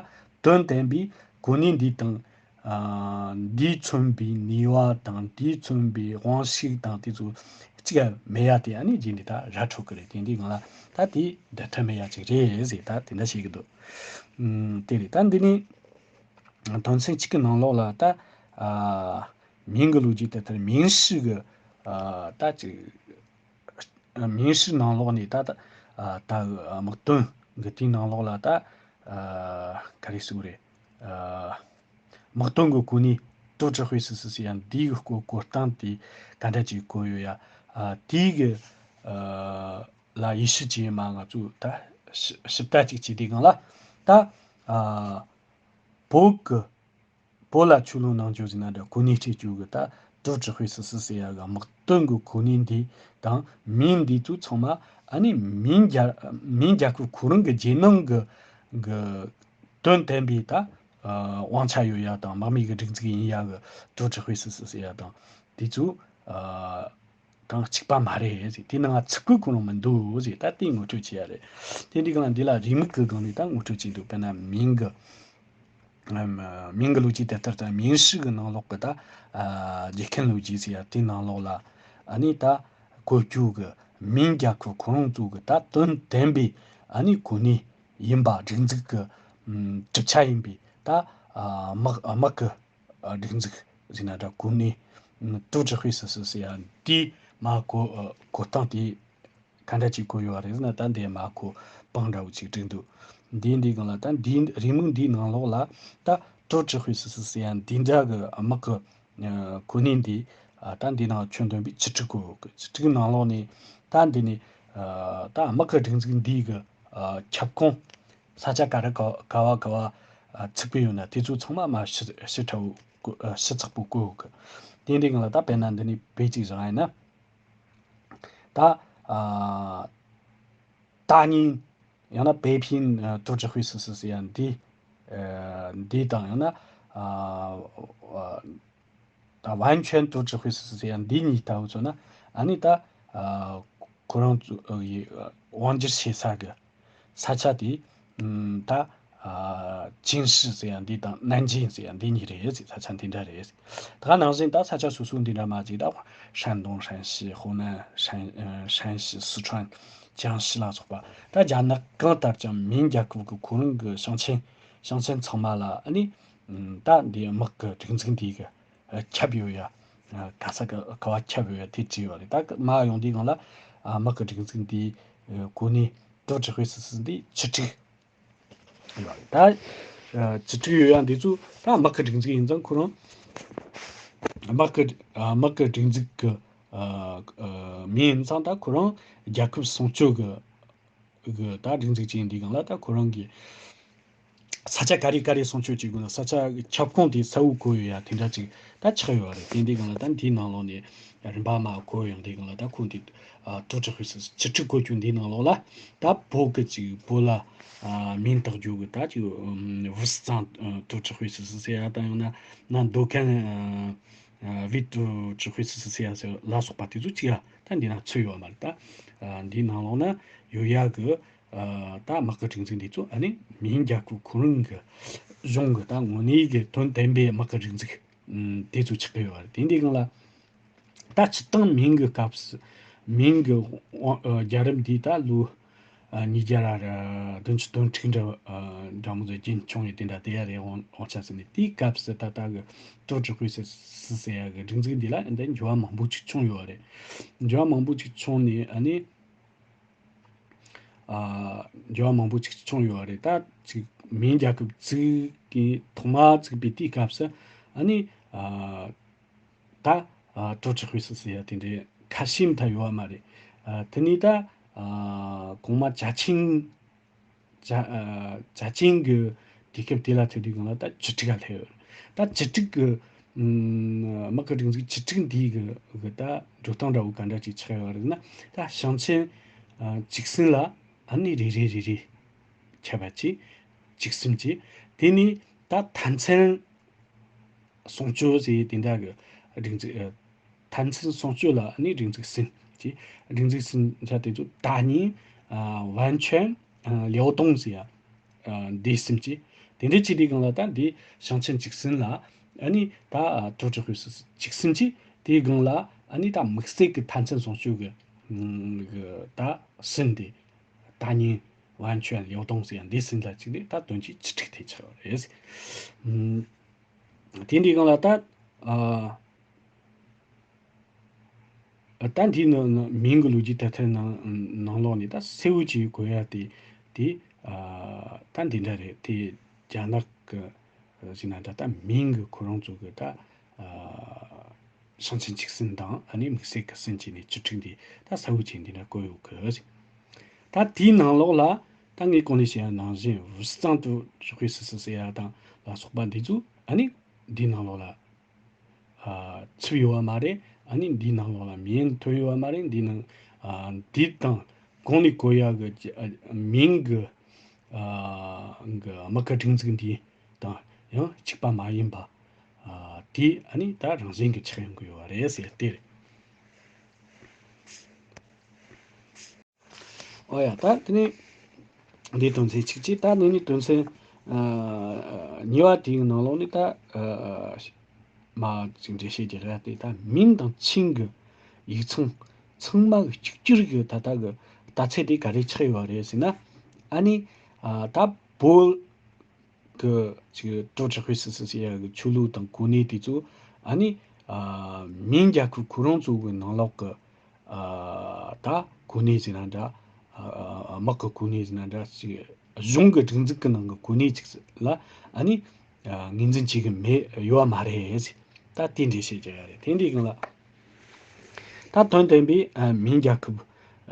དོན་དམ་པའི་གོ་གནས་འདི་དང་ཨ་འདིས་མཚོན་པའི་ནུས་པ་དང་འདིས་མཚོན་པའི་དབང་ཤུགས་དང་དེ་ཚོ་གཅིག་ཡང་མེད་ཡ་དེ་ཨ་ནི་རྗེས་འདི་ད་ར་འཕྲོད་གི་རེད། དེ་འདི་ང་ལ་ད་དེ་བསྡུར་ཐབས་མེད་ཡ་ཅིག་རེད་ཟེར་ད་དེ་འདྲ་བཤད་གི་འདུག་ཨུམ་དེ་རེད། ད་འདི་ནི་དོན་ཚན་གཅིག་གི་ནང་ལོགས་ལ་ད་ཨ་མིང་གི་ལོ་རྒྱུས་དེ་ལྟར་མིང་ཧྲི་གི་ཨ་ད་ཅིག་མིང་ཧྲི་ནང་ལོགས་ནས་ད་ད་ཨ་ད་དམག་དོན་གི་དེའི་ནང་ལོགས་ལ་ད་ཨ་ག་རེ་ཟེར་དགོས་རེད། ཨ་དམག་དོན་གི་གོ་གནས་ཀྲོའུ་ཀྲི་ཧུའེ་སི་སི་ཟེར་ཡ་འདིའི་གི་སྐོར་གོ་སྟངས་དེ་ག་འདྲ་ཅིག་གོ་ཡོད་ཡ། ཨ་དེའི་གི་ཨ་ལ་དབྱེ་ཞིབ་བྱས་མ་ང་ཚོས་ད་ཞིབ་ཞིབ་ལྟ་ཅིག་བྱས་དུས་སྒང་ལ་ད་ཨ་བོད་གི་བོད་ལ་ཆོས་ལུགས་ནང་ཆོས་ཟེར་ན་འདྲ་གོ་གནས་སྤྲད་རྒྱུ་གི་ད་ཀྲོའུ་ཀྲི་ཧུའེ་སི་སི་ཟེར་ཡ་གི་དམག་དོན་གི་གོ་གནས་འདི་དང་མིང་འདི་ཚོ་ཚང་མ་ཨ་ནི་མིང་རྒྱལ་མིང་རྒྱལ་ཁབ་ཁོ་རང་གི་རྗེས་གནང་གི་གི་དོན་དམ་པའི་ད་ཨ་དབང་ཆ་ཡོད་ཡ་དང་དམག་མི་གི་སྒྲིག་འཛུགས་ཡིན་ཡ་གི་ཀྲོའུ་ཀྲི་ཧུའེ་སི་སི་ཟེར་ཡ་དང་དེ་ཚོ་ཨ་དང་གཅིག་པ་མ་རེད་ཟེར། དེ་ནང་ཚིག་གི་ཁོ་རང་མི་འདུག་ཟེར། ད་དེ་ངོ་སྤྲོད་བྱེད་ཡ་རེད། དེ་འདི་གང་འདི་ལ་རེའུ་མིག་གི་སྒང་ནས་ད་ངོ་སྤྲོད་བྱེད་འདུག་དཔེར་ན་མིང་གི་ཨམ་མིང་གི་ལོ་རྒྱུས་དེ་ལྟར་ད་མིང་ཧྲི་གི་ནང་ལོགས་གི་ད་ཨ་རྗེ་མཁན་ལོ་རྒྱུས་ཟེར་ཡ་དེ་ནང་ལོགས་ལ་ཨ་ནི་ད་གོ་རྒྱུ་གི་མིང་རྒྱལ་ཁབ་ཁོ་རང་ཚོ་གི་ད་དོན་དམ་པའི་ཨ་ནི་གོ་གནས་ཡིན་པ་སྒྲིག་འཛུགས་གི་ཨམ་གྲུབ་ཆ་ཡིན་པའི་ད་ཨ་དམག་དམག་གི་སྒྲིག་འཛུགས་ཟེར་ན་འདྲ་གོ་གནས་ཀྲོའུ་ཀྲི་ཧུའེ་སི་སི་ཟེར་ཡ་འདི་མ་གོ་གོ་སྟངས་དེ་ག་འདྲ་ཅིག་གོ་ཡོད་རེད་ཟེར་ན་ད་འདི་མ་གོ་སྤང་འདྲ་བོ་ཅིག་བསྒྲིགས་འདུག་འདི་འདི་གང་ལ་ད་འདི་རེའུ་མིག་འདིའི་ནང་ལོགས་ལ་ད་ཀྲོའུ་ཀྲི་ཧུའེ་སི་སི་ཟེར་ཡ་འདི་འདྲ་གི་དམག་གི་གོ་གནས་འདི་ད་འདི་ནང་ཁྱོན་བསྡོམས་པའི་བཅུ་དྲུག་གོ་གི་བཅུ་དྲུག་ནང་ལོགས་ནས་ད་འདི་ནས་ད་དམག་གི་སྒྲིག་འཛུགས་འདིའི་གི་ཁྱབ་ཁོངས། ས་ཆ་ག་རེ་ག་ག་བ་ག་བ་ཨ་ཚུགས་པའི་ཡོད་ན་དེ་ཚོ་ཚང་མ་མ་ཕྱི་ཕྱི་དྲག་པོ་བཀོད་ཨ་ཕྱི་ཚགས་པོ་བཀོད་གི། དེ་འདྲའི་སྒང་ལ་ད་དཔེར་ན་འདི་ནས་བོད་ཅིག་བཞག་ཡིན་ན། ད་ཨ་ཏཱ་ཉིན་ཡང་ན་པེ་ཕིན་ཨ་ཀྲོའུ་ཀྲི་ཧུའེ་སི་སི་ཟེར་ཡ་འདི་ཨ་འདི་དང་ཡང་ན་ཨ་ཨ། ད་ཝན་ཆོན་ཀྲོའུ་ཀྲི་ཧུའེ་སི་སི་ཟེར་ཡ་འདི་གཉིས་ལྟ་བུ་མཚོན་ན་ཨ་ནི་ད་ཨ་ཁོ་རང་ཚོ་ཨ་ཡི་ཨ་དབང་སྒྱུར་བྱེད་ས་གི་ས་ཆ་དེ་ཨམ་ད་ཨ་ཅིན་ཧྲི་ཟེར་ཡ་འདི་དང་ནན་ཅིང་ཟེར་ཡ་འདི་གཉིས་རེད་ཟེར། ས་ཆ་འདི་འདྲ་རེད་ཟེར། ད་ག་ནང་བཞིན་ད་ས་ཆ་སོ་སོ་འདི་འདྲ་མ་ཅིག་ད་ཧྲན་ཏུང་ཧྲན་ཞི་ཧོ་ནན་ཧྲན་ཨ་ཧྲན་ཞི་སི་ཁྲོན་ ཅང་ཞི་ལ་སོགས་པ། ད་རྒྱ་ནག་གང་ལྟར་ཀྱང་མིང་རྒྱལ་ཁབ་ཀྱི་ཁོ་རང་གི་ཞིང་ཆེན་ཞིང་ཆེན་ཚང་མ་ལ་ཨ་ནི་ད་འདི་དམག་གི་སྒྲིག་འཛུགས་འདི་གི་ཁྱབ་ཡོད་ཡ། ག་ས་ག་ག་བ་ཁྱབ་ཡོད་ཡ་དེ་བྲིས་ཡོད་རེད། ད་མ་ཡོང་དུས་སྒང་ལ་དམག་གི་སྒྲིག་འཛུགས་འདི་གོ་གནས་ཏུའུ་ཀྲི་ཧུའེ་སི་སི་འདི་བཅུ་དྲུག་ཡོད་རེད། ད་བཅུ་དྲུག་ཡོད་ཡ་འདི་ཚོ་ད་དམག་གི་སྒྲིག་འཛུགས་ཡིན་ཙང་ཁོ་རང་དམག་གི་དམག་གི་སྒྲིག་འཛུགས་ཀྱི་མིང་ཡིན་ཙང་ད་ཁོ་རང་རྒྱལ་ཁབ་སྲུང་སྐྱོབ་ཀྱི་གི་ད་སྒྲིག་འཛུགས་ཅིག་ཡིན་དུས་སྒང་ལ་ད་ཁོ་རང་གི་ས་ཆ་ག་རེ་ག་རེ་སྲུང་སྐྱོབ་བྱེད་དགོས་ན་ས་ཆ་གི་ཁྱབ་ཁོངས་དེ་གསལ་བོ་བཀོད་ཡོད་ཡ་དེ་འདྲ་ཅིག་ད་ཆགས་ཡོད་རེད། དེ་འདུག་སྒང་ལ་ད་འདིའི་ནང་ལོགས་ནས་རིམ་པ་མ་བཀོད་ཡོང་དུས་སྒང་ལ་ད་ཁོང་དེ་ཏུའུ་ཀྲི་ཧུའེ་སི་སི་བཅུ་དྲུག་བཀོད་རྒྱུ་འདིའི་ནང་ལོགས་ལ་ད་བོད་ཀྱི་ཅིག་བོད་ལ་མིང་བཏགས་རྒྱུ་གི་ད་ཅིག་ཝུའུ་ཙང་ཏུའུ་ཀྲི་ཧུའེ་སི་སི་ཟེར་ཡ་ད་ཡང་ན་ན་མདོ་ཁན་ཝི་ཏུའུ་ཀྲི་ཧུའེ་སི་སི་ཟེར་ཡ་ཟེར་ལ་སོགས་པ་དེ་ཚོ་ཅིག་ཡ་ད་འདི་ན་ཚུད་ཡོད་མ་རེད། ད་འདིའི་ནང་ལོགས་ན་ཡོད་ཡ་གི་ད་དམག་གི་སྒྲིག་འཛུགས་འདི་ཚོ་ཨ་ནི་མིང་རྒྱལ་ཁབ་ཁོ་རང་གི་གཞུང་གི་ད་དངོས་གནས་ཀྱི་དོན་ལྡན་པའི་དམག་གི་སྒྲིག་འཛུགས་དེ་ཚོ་ཆགས་ཀྱི་ཡོད་རེད། དེ་འདི་སྒང་ལ་ད་སྤྱིར་བཏང་མིང་གི་སྐབས་སུ་མིང་གི་དབང་རྒྱལ་རབས་འདི་ད་ལོ་ཉིས་བརྒྱ་ར་བདུན་ཅུ་དོན་དྲུག་འདྲ་འདྲ་མོ་ཚོ་རྒྱུན་འཁྱོངས་ཡོད་དེ་འདྲ་དེ་ཡ་རེད། དབང་དབང་ཆ་ཟེར་ནས་དེའི་སྐབས་སུ་ད་ལྟ་གི་ཏུའུ་ཀྲི་ཧུའེ་སི་སི་ཟེར་ཡ་གི་སྒྲིག་འཛུགས་འདི་ལ་འདི་འགྱུར་བ་མང་པོ་ཅིག་བྱུང་ཡོད་རེད། འགྱུར་བ་མང་པོ་ཅིག་བྱུང་ནས་ཨ་ནི། ཨ། འགྱུར་བ་མང་པོ་ཅིག་བྱུང་ཡོད་རེད། ད་ཅིག་མིང་རྒྱལ་ཁབ་བཙུགས་ཀྱི་ཐོག་མ་བཙུགས་པའི་དུས་སྐབས་སུ་ཨ་ནི་ཨ། ད་ཨ། ཀྲོ་ཀྲི་ཧུའེ་སི་སི་ཡ་དེ་འདྲའི་ཁ་ཤས་མཐའ་ཡོད་པ་མ་རེད། ཨ། དེ་ནས་ད་ཨ། གོང་མ་ཅ་ཆིང་ཅ་ཨ། ཅ་ཆིང་གི་དུས་སྐབས་དེ་ལ་ཐུག་དུས་སྒང་ལ་ད་བཅུ་དྲུག་ག་སླེབས་ཡོད་རེད། ད་བཅུ་དྲུག་གི་དམག་གི་སྒྲིག་འཛུགས་བཅུ་དྲུག་འདིའི་གི་གི་ད་འགྲོ་སྟངས་འདྲ་བོ་ག་འདྲ་ཅིག་ཆགས་ཡོད་རེད་ན། ད་ཞིང་ཆེན་ཨ། བཅུ་གསུམ་ལ་ཨ་ནི་རེ་རེ་རེ་རེ་ཁྱབ་པ་ཅིག་བཅུ་གསུམ་ཅིག་དེ་ནི་ད་མཐའ་མཚམས་སྲུང་སྐྱོབ་ཟེར་དེ་འདྲ་གི་སྒྲིག་འཛུགས་ཨ། མཐའ་མཚམས་སྲུང་སྐྱོབ་ལ་ཨ་ནི་སྒྲིག་འཛུགས་གསུམ་ཅིག་སྒྲིག་འཛུགས་གསུམ་ཆ་དེ་ཚོ་ད་ནི་ཨ། ཝན་ཆོན་ཨ། ལེའོ་ཏུང་ཟེར་ཡ། ཨ། འདི་གསུམ་གྱིས། དེ་འདྲའི་ཅིག་དེའི་སྒང་ལ་ད་འདི་ཞིང་ཆེན་བཅུ་གསུམ་ལ་ཨ་ནི་ད་ཨ། ཀྲོ་ཀྲི་ཧུའེ་སི་སི་བཅུ་གསུམ་གྱིས་དེའི་སྒང་ལ་ཨ་ནི་ད་དམིགས་བསལ་གྱི་མཐའ་མཚམས་སྲུང་སྐྱོབ་ཀྱི་ཨ། གི་ད་གསུམ་དེ་ད་ཉིན་ཝན་ཆོན་ལེའོ་ཏུང་ཟེར་ཡང་འདི་གསུམ་ལ་གཅིག་ནས་ད་དོན་གྱིས་བཅུ་དྲུག་དེ་ཆགས་པ་རེད། ཨ། དེ་འདྲའི་སྒང་ལ་ད་ཨ། ད་འདིའི་ནང་ནང་མིང་གི་ལོ་རྒྱུས་དེབ་ཐེར་ནང་ནང་ལོགས་ནས་ད་གསལ་བོ་ཅིག་གོ་ཡ་དེ་དེ་ཨ། ད་འདི་འདྲ་རེད། དེ་རྒྱ་ནག་གི་ཟེར་ན་འདྲ་ད་མིང་གི་ཁོ་རང་ཚོ་གི་ད་ཨ། ཞིང་ཆེན་བཅུ་གསུམ་དང་ཨ་ནི་དམིགས་བསལ་གི་གསུམ་བྱས་ནས་བཅུ་དྲུག་འདི་ད་གསལ་བོ་ཅིག་འདི་འདྲ་བཀོད་ཡོད་གི། ད་དེའི་ནང་ལོགས་ལ་ད་ངས་གོང་ནས་བཤད་ཡ་ནང་བཞིན་ཝུའུ་ཙང་ཏུའུ་ཀྲི་ཧུའེ་སི་སི་ཟེར་ཡ་དང་ལ་སོགས་པ་འདི་ཚོ་ཨ་ནི་འདིའི་ནང་ལོགས་ལ། ཨ། ཚུད་ཡོད་པ་མ་རེད། ཨ་ནི་འདིའི་ནང་ལོགས་ལ་མིང་ཐོན་ཡོད་པ་མ་རེད། འདིའི་ནང་ཨ། འདི་དང་གོང་ནས་གོ་ཡ་གི་ཨ། མིང་གི་ཨ། གི་དམག་གི་སྒྲིག་འཛུགས་འདི་དང་ཡང་གཅིག་པ་མ་ཡིན་པ། ཨ། དེ་ཨ་ནི་ད་རང་བཞིན་གྱིས་ཆགས་ཡོང་གི་ཡོད་པ་རེད་ཟེར་དེ་རེད། ཨོ་ཡ། ད་དེ་ནས་འདིའི་དོན་ཚན་གཅིག་གཅིག་ད་འདི་ནི་དོན་ཚན་ཨ། གཉིས་པ་དེའི་ནང་ལོགས་ནས་ད་ཨ། མ་ཅིག་འགྲེལ་བཤད་རྒྱག་ཡ་དེ་ད་མིང་དང་ཆིང་གི་ཡིག་ཚང་ཚང་མ་གི་གཅིག་གྱུར་གྱི་ད་ལྟ་གི་ལྟ་ཚད་དེ་ག་རེ་ཆགས་ཡོད་རེད་ཟེར་ན། ཨ་ནི་ཨ། ད་བོད་གི་ཅིག་ཀྲོ་ཀྲི་ཧུའེ་སི་སི་ཟེར་ཡ་གི་ཆོས་ལུགས་དང་གོ་གནས་དེ་ཚོ་ཨ་ནི་ཨ། མིང་རྒྱལ་ཁབ་ཁོ་རང་ཚོ་གི་ནང་ལོགས་གི་ཨ། ད་གོ་གནས་ཟེར་ན་འདྲ། ཨ། དམག་གི་གོ་གནས་ཟེར་ན་འདྲ་ཅིག་གཞུང་གི་སྒྲིག་འཛུགས་ཀྱི་ནང་གི་གོ་གནས་ཅིག་ལ་ཨ་ནི་ཨ། ངོས་འཛིན་བྱེད་གི་མེད་ཡོད་པ་མ་རེད་ཟེར། ད་དེ་འགྲེལ་བཤད་རྒྱག་ཡ་རེད། དེ་འདྲའི་སྒང་ལ་ད་དོན་ལྡན་པའི་ཨ། མིང་རྒྱལ་ཁབ་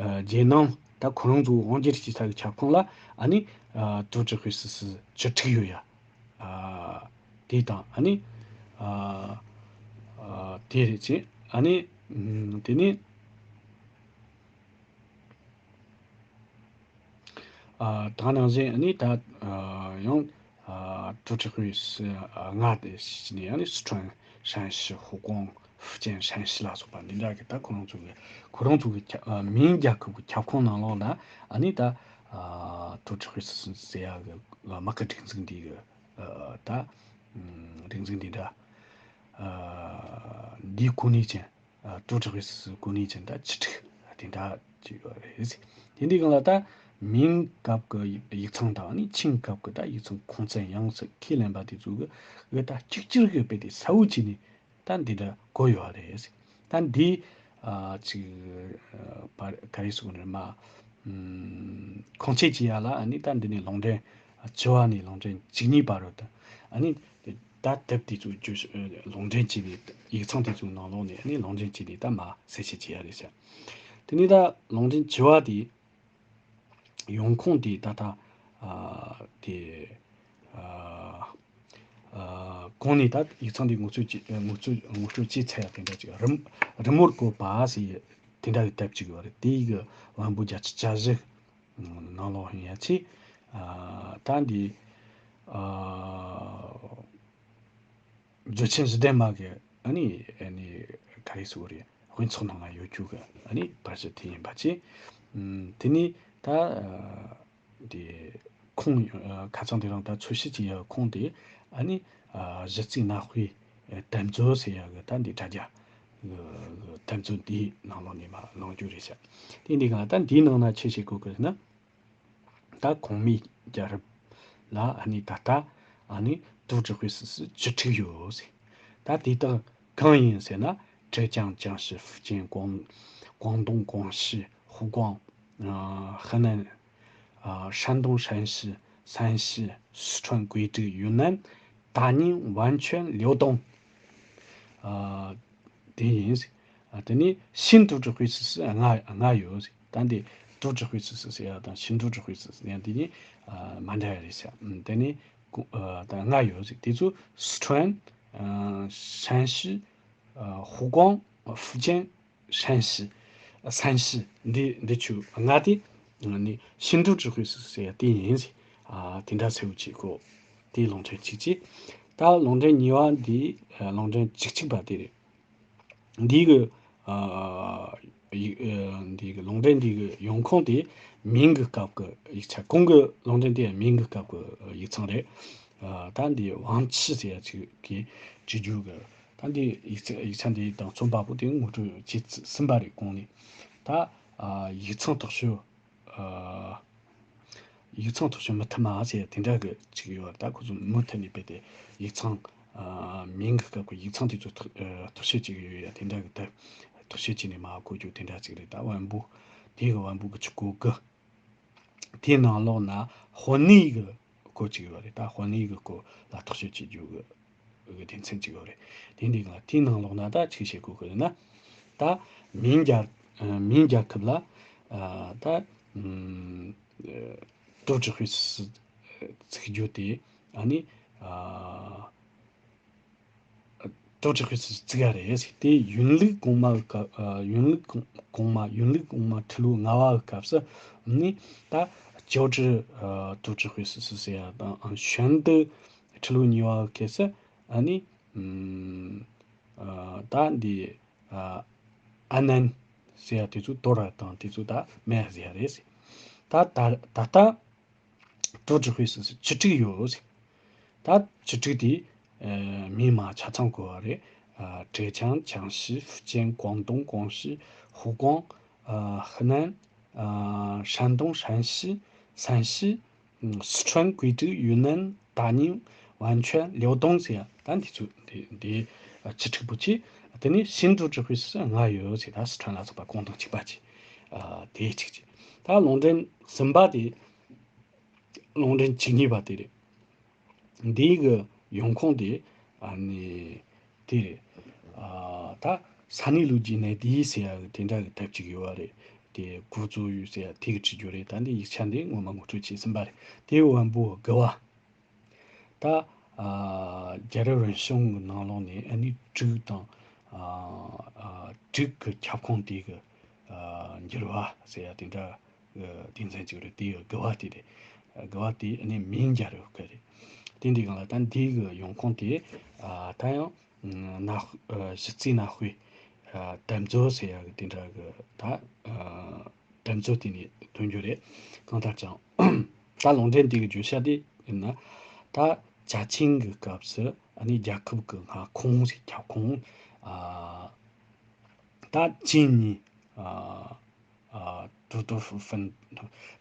ཨ། རྒྱལ་ནང་ད་ཁོ་རང་ཚོ་དབང་སྒྱུར་བྱེད་ས་གི་ཁྱབ་ཁོངས་ལ་ཨ་ནི་ཨ། ཀྲོ་ཀྲི་ཧུའེ་སི་སི་བཅུ་དྲུག་ཡོད་ཡ། ཨ། དེ་དང་ཨ་ནི་ཨ། ཨ། དེ་རེད་ཅེ། ཨ་ནི་ཨ། དེ་ནི་ཨ། ད་ནང་བཞིན་ཨ་ནི་ད་ཨ། ཡང་ཨ། ཀྲོ་ཀྲི་ཧུའེ་སི་ལྔ་དེ་ཞིག་ནས་ཨ་ནི་སི་ཁྲོན། ཧྲན་ཞི། ཧུའུ་ཀོང་། ཧྥུ་ཅན། ཧྲན་ཞི་ལ་སོགས་པ་འདི་འདྲ་གི་ད་ཁོ་རང་ཚོ་གི་ཁོ་རང་ཚོ་གི་ཁྱབ་ཨ། མིང་རྒྱལ་ཁབ་གི་ཁྱབ་ཁོངས་ནང་ལོགས་ལ་ཨ་ནི་ད་ཨ། ཀྲོ་ཀྲི་ཧུའེ་སི་ཟེར་ཡ་གི་དམག་གི་སྒྲིག་འཛུགས་འདི་གི་ཨ། ད་སྒྲིག་འཛུགས་འདི་འདྲ་ཨ། འདིའི་གོ་གནས་ཅན། ཨ། ཀྲོ་ཀྲི་ཧུའེ་སི་གོ་གནས་ཅན་ད་བཅུ་དྲུག་དེ་འདྲ་ ཅིག་ཡོད་རེད། དེ་འདི་སྒང་ལ་ད་མིང་སྐབས་ཀྱི་ཡིག་ཚང་དང་ནི་ཆིང་སྐབས་ཀྱི་ད་ཡིག་ཚང་ཁུངས་བཙན་ཡང་སེ་ཁས་ལེན་པ་དེ་ཚོ་གི་ད་གཅིག་གྱུར་གྱི་དཔེ་དེ་གསལ་བོ་བྱས་ནས་ད་འདི་འདྲ་བཀོད་ཡོད་རེད། ད་འདི་ཨ་ཅིག་ཨ་པར་ག་རེ་ཟེར་དགོས་རེད། མ་ཨམ་ཁུངས་སྐྱེལ་བྱེད་ཡ་ལ་ཨ་ནི་ད་འདི་ནས་ལུང་འདྲེན་བཅུ་བ་ནས་ལུང་འདྲེན་བཅུ་གཉིས་བར་རུ་དང་ཨ་ནི་ད་དེབ་དེ་ཚོ་བརྗོད་ལུང་འདྲེན་བྱས་པའི་ཡིག་ཚང་དེ་ཚོའི་ནང་ལོགས་ནས་ཨ་ནི་ལུང་འདྲེན་བྱས་ནས་ད་མ་གསལ་བཤད་བྱེད་ཡ་རེད་ཤག་དེ་ནས་ད་ལུང་འདྲེན་བཅུ་བ་དེ་ཡོང་ཁུངས་དེ་ད་ལྟ་ཨ་དེ་ཨ་ཨ་གོང་ནས་ད་ཡིག་ཚང་དེ་ངོ་སྤྲོད་བྱེད་ངོ་སྤྲོད་ངོ་སྤྲོད་བྱས་ཚར་ཡག་དེ་འདྲ་ཅིག་རི་རི་མོར་བཀོད་པ་ཟེར་ཡག་དེ་འདྲ་གི་དེབ་ཅིག་ཡོད་རེད། དེ་ཡི་གི་བམ་པོ་བརྒྱད་ཅུ་གྱ་བཞི་ནང་ལོགས་ཡིན་ཡ་ཆེ། ཨ་ད་འདི་ཨ་རྗོད་ཆེན་བཞི་ལྡན་མ་གི་ཨ་ནི་ཨ་ནི་ག་རེ་ཟེར་དགོས་རེད། དཔེ་ཚོགས་ནང་ལ་ཡོད་རྒྱུ་གི་ཨ་ནི་པར་ཆས་དེ་ཡིན་པ་བྱས། ཨམ་དེ་ནས་ད་ཨ་དེ་ཁུངས་ཨ་ཁ་སང་དེ་རིང་ད་འཚོལ་ཞིབ་བྱེད་ཡག་ཁུངས་དེ་ཨ་ནི་ཨ་གཞི་རྩའི་གནའ་དཔེ་ཨ་དེབ་མཛོད་ཟེར་ཡག་གི་ད་འདི་དྲ་རྒྱ་གི་གི་དེབ་མཛོད་འདིའི་ནང་ལོགས་ནས་མར་བླངས་རྒྱུ་རེད་ཤག་དེ་འདི་ག་ད་འདིའི་ནང་ན་ཆེ་བྱེད་དགོས་གི་ན། ད་གོང་མའི་རྒྱལ་རབས་ལ་ཨ་ནི་ད་ལྟ་ཨ་ནི་ཏུའུ་ཀྲི་ཧུའེ་སི་སི་བཅུ་དྲུག་ཡོད་ཟེར། ད་དེ་དག་གང་ཡིན་ཟེར་ན། 浙江、江西、福建、广广东、广西、湖广、呃河南、呃山东、陕西、山西、四川、贵州、云南、达宁、完全、辽东。呃དེ་ཡིན། ཨ་དེ་ནས་新都指挥使是ལྔ་ལྔ་ཡོད། ད་འདི་都指挥使是ཟེར་ཡ་དང་新都指挥使是ཡང་དེ་ནི་ཨ་མ་འདྲ་ཡ་རེད་ཤག་ཨམ་དེ་ནི་ཀུ་ཨ་ད་ལྔ་ཡོད་ཟིག་དེ་ཚོ་四川ཨ་山西ཨ湖广ཨ福建山西ཨ山西འདི་འདི་ཆུ་ལྔ་དེ་ནི་新都指挥使是ཟེར་ཡ་དེ་ཡིན་ཟིག་ཨ་དེ་འདྲ་ཟེར་བ་ཅིག་གོ་དེ་ལུང་འདྲེན་གཅིག་ཅིག་ད་ལུང་འདྲེན་གཉིས་པ་འདི་ཨ་ལུང་འདྲེན་བཅུ་གཅིག་པ་དེ་རེད། འདི་གི་ཨ་ཡིག་ཨ་འདི་གི་ལུང་འདྲེན་འདི་གི་ཡོང་ཁུངས་དེ་མིང་གི་སྐབས་ཀྱི་ཡིག་ཆ། གོང་གི་ལུང་འདྲེན་དེ་མིང་གི་སྐབས་ཀྱི་ཡིག་ཚང་རེད། ཨ་ད་འདི་ཝང་ཆི་ཟེར་ཡ་ཅིག་གིས་བྲིས་རྒྱུ་གི་ད་འདི་ཡིག་ཚ་ཡིག་ཆ་འདི་དང་རྩོམ་པ་པོ་དེ་ངོ་སྤྲོད་བྱས་ཟིན་པ་རེད། གོང་ནས་ད་ཨ་ཡིག་ཚང་རྟོག་ཞིབ་ཨ་ཡིག་ཚང་རྟོག་ཞིབ་མི་མཐུན་མ་ཟེར་དེ་འདྲ་གི་ཅིག་ཡོད་རེད། ད་ཁོ་ཚོ་མུ་མཐུད་ནས་རྦད་དེ་ཡིག་ཚང་ཨ་མིང་གི་སྐབས་ཀྱི་ཡིག་ཚང་དེ་ཚོ་ཐག་ཨ་རྟོག་ཞིབ་ཅིག་ཡོད་ཡ་དེ་འདྲ་གི་ད་རྟོག་ཞིབ་བྱས་ནས་མར་བཀོད་རྒྱུ་དེ་འདྲ་ཅིག་རེད། ད་བམ་པོ་དེ་གི་བམ་པོ་གི་ཆུ་སྐོར་གི་དེའི་ནང་ལོགས་ན་ཧོ་ནི་གི་སྐོར་ཅིག་ཡོད་རེད། ད་ཧོ་ནི་གི་སྐོར་ལ་རྟོག་ཞིབ་བྱེད་རྒྱུ་གི་གི་སྡེ་ཚན་གཅིག་ཡོད་རེད། དེ་འདི་ག་དེའི་ནང་ལོགས་ན་ད་ཅིག་བཤད་དགོས་ཀྱི་ཡོད་ན། ད་མིང་རྒྱལ་ཨ་མིང་རྒྱལ་ཁབ་ལ་ཨ་ད་ཨམ་ཨ་都指挥使བརྩི་རྒྱུ་དེ་ཨ་ནི་ཨ་都指挥使བརྩི་ག་རེད་ཟེར། དེ་ཡུན་ལིག་གོང་མ་གི་སྐབས་ཨ་ཡུན་ལིག་གོང་གོང་མ་ཡུན་ལིག་གོང་མ་ཁྲི་ལོ་ལྔ་བ་གི་སྐབས་སུ་ནི་ད་交趾ཨ都指挥使ཟེར་ཡ་དང་ཨ་宣德ཁྲི་ལོ་གཉིས་པ་གི་སྐབས་སུ་ཨ་ནི་ཨམ་ཨ་ད་འདི་ཨ་ཨ་南ཟེར་ཡ་དེ་ཚོ་ཏོ་ར་དང་དེ་ཚོ་ད་མེད་ཟེར་ཡ་རེད་ཟེར། ད་ད་ད་ལྟ་都指挥使བཅུ་དྲུག་ཡོད་ཟེར། ད་བཅུ་དྲུག་དེ་ཨ་མིང་མ་ཆ་ཚང་གོ་བ་རེད། ཨ་浙江、江西、福建、广东、广西、湖广、ཨ་河南、ཨ་山东、陕西、山西 四川、贵州、云南、达宁、完全、辽东ཟེར་ཡ་ད་འདི་ཚོ་འདི་འདི་ཨ་བཅུ་དྲུག་པོ་ཅིག་དེ་ནས新都指挥使ལྔ་ཡོད་ཟེར། ད་四川ལ་སོགས་པ་གོང་དང་གཅིག་པ་ཅིག་ཨ་དེ་གཅིག་ཅིག་ད་ལུང་འདྲེན་གསུམ་པ་དེ་ལུང་འདྲེན་བཅུ་གཉིས་པ་དེ་རེད། འདི་གི་ཡོང་ཁུངས་དེ་ཨ་ནི་དེ་རེད། ཨ་ད་ས་གནས་ལོ་རྒྱུས་གནས་དེ་ཟེར་ཡ་གི་དེ་འདྲ་གི་དེབ་ཅིག་ཡོད་པ་རེད། དེ་ཀུའུ་ཙུའུ་ཡུས་ཟེར་ཡ་དེ་གི་བྲིས་རྒྱུ་རེད། ད་འདི་ཡིག་ཆ་འདི་ངོ་མ་ངོ་སྤྲོད་བྱས་ཟིན་པ་རེད། དེའི་བམ་པོ་དགུ་བ། ད་ཨ་རྒྱལ་རབས་རིམ་བྱོན་གྱི་ནང་ལོགས་ནས་ཨ་ནི་དྲུག་དང་ཨ་ཨ་དྲུག་གི་ཁྱབ་ཁོངས་དེ་གི་ཨ་འགྱུར་བ་ཟེར་ཡ་དེ་འདྲ་གི་སྡེ་ཚན་གཅིག་རེད། དེ་ཡི་དགུ་བ་དེ་རེད། དགུ་བ་དེ་ཨ་ནི་མིང་རྒྱལ་རབས་ཀྱི་རེད། དེ་འདི་གང་ལ་ད་འདི་གི་ཡོང་ཁུངས་དེ་ཨ་ད་ཡང་ན་ཨ་གཞི་རྩའི་གནའ་དཔེ་ཨ་དེབ་མཛོད་ཟེར་ཡ་གི་དེ་འདྲ་གི་ད་ཨ་དེབ་མཛོད་དེ་ནས་ཐོན་རྒྱུ་རེད། གང་ལྟར་ཀྱང་ད་ལུང་འདྲེན་འདི་གི་བརྗོད་བྱ་དེ་ཡིན་ན། ད་嘉靖གི་སྐབས་སུ་ཨ་ནི་རྒྱལ་ཁབ་ཀྱི་མངའ་ཁོངས་ཟེར་ཁྱབ་ཁོངས་ཨ་ད་ཅིན་ནི་ཨ་ ཨ་ཏུའུ་ཏུའུ་ཧྥུ་ཧྥན།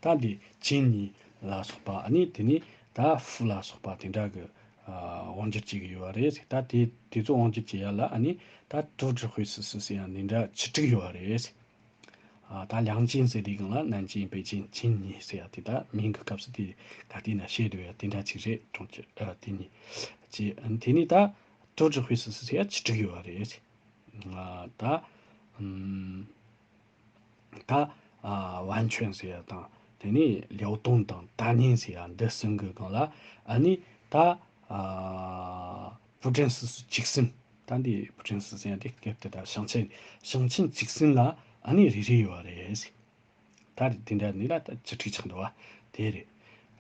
ད་འདི་ཅིན་ནི་ལ་སོགས་པ། ཨ་ནི་དེ་ནས་ད་ཧྥུ་ལ་སོགས་པ་དེ་འདྲ་གི་ཨ་དབང་སྒྱུར་བྱེད་ཀྱི་ཡོད་རེད། ད་དེ་དེ་ཚོ་དབང་སྒྱུར་བྱེད་ཡ་ལ་ཨ་ནི་ད་ཏུའུ་ཀྲི་ཧུའེ་སི་སི་ཟེར་ཡ་འདི་འདྲ་བཅུ་དྲུག་ཡོད་རེད། ཨ་ད་ལིའང་ཅིན་ཟེར་དུས་སྒང་ལ་ནན་ཅིན་པེ་ཅིན་ཅིན་ནི་ཟེར་ཡ་དེ་ད་མིང་གི་སྐབས་སུ་དེ་ད་དེ་ན་བཤད་འདོད་ཡ་དེ་འདྲ་ཅིག་རེད། གྲོང་ཁྱེར་ཨ་དེ་ནི་ཅི་དེ་ནི་ད་ཏུའུ་ཀྲི་ཧུའེ་སི་སི་ཟེར་ཡ་བཅུ་དྲུག་ཡོད་རེད། ཨ་ད་ཨམ། ད་ཨ་ཝན་ཆོན་ཟེར་ཡ་དང་དེ་ནས་ལིའུ་ཏུང་དང་ཏཱ་ནིན་ཟེར་ཡ་འདི་གསུམ་གི་སྒང་ལ་ཨ་ནི་ད་ཨ་ཧྥུ་ཀྲན་སི་སི་བཅུ་གསུམ། ད་འདི་ཧྥུ་ཀྲན་སི་སི་ཟེར་ཡ་འདི་སྐབས་དེ་ད་ཞིང་ཆེན་ཞིང་ཆེན་བཅུ་གསུམ་ལ་ཨ་ནི་རེ་རེ་ཡོད་པ་རེད། ད་རེད། དེ་འདྲ་ནི་ལ་ད་བཅུ་དྲུག་ཆགས་འདུག་བ། དེ་རེད།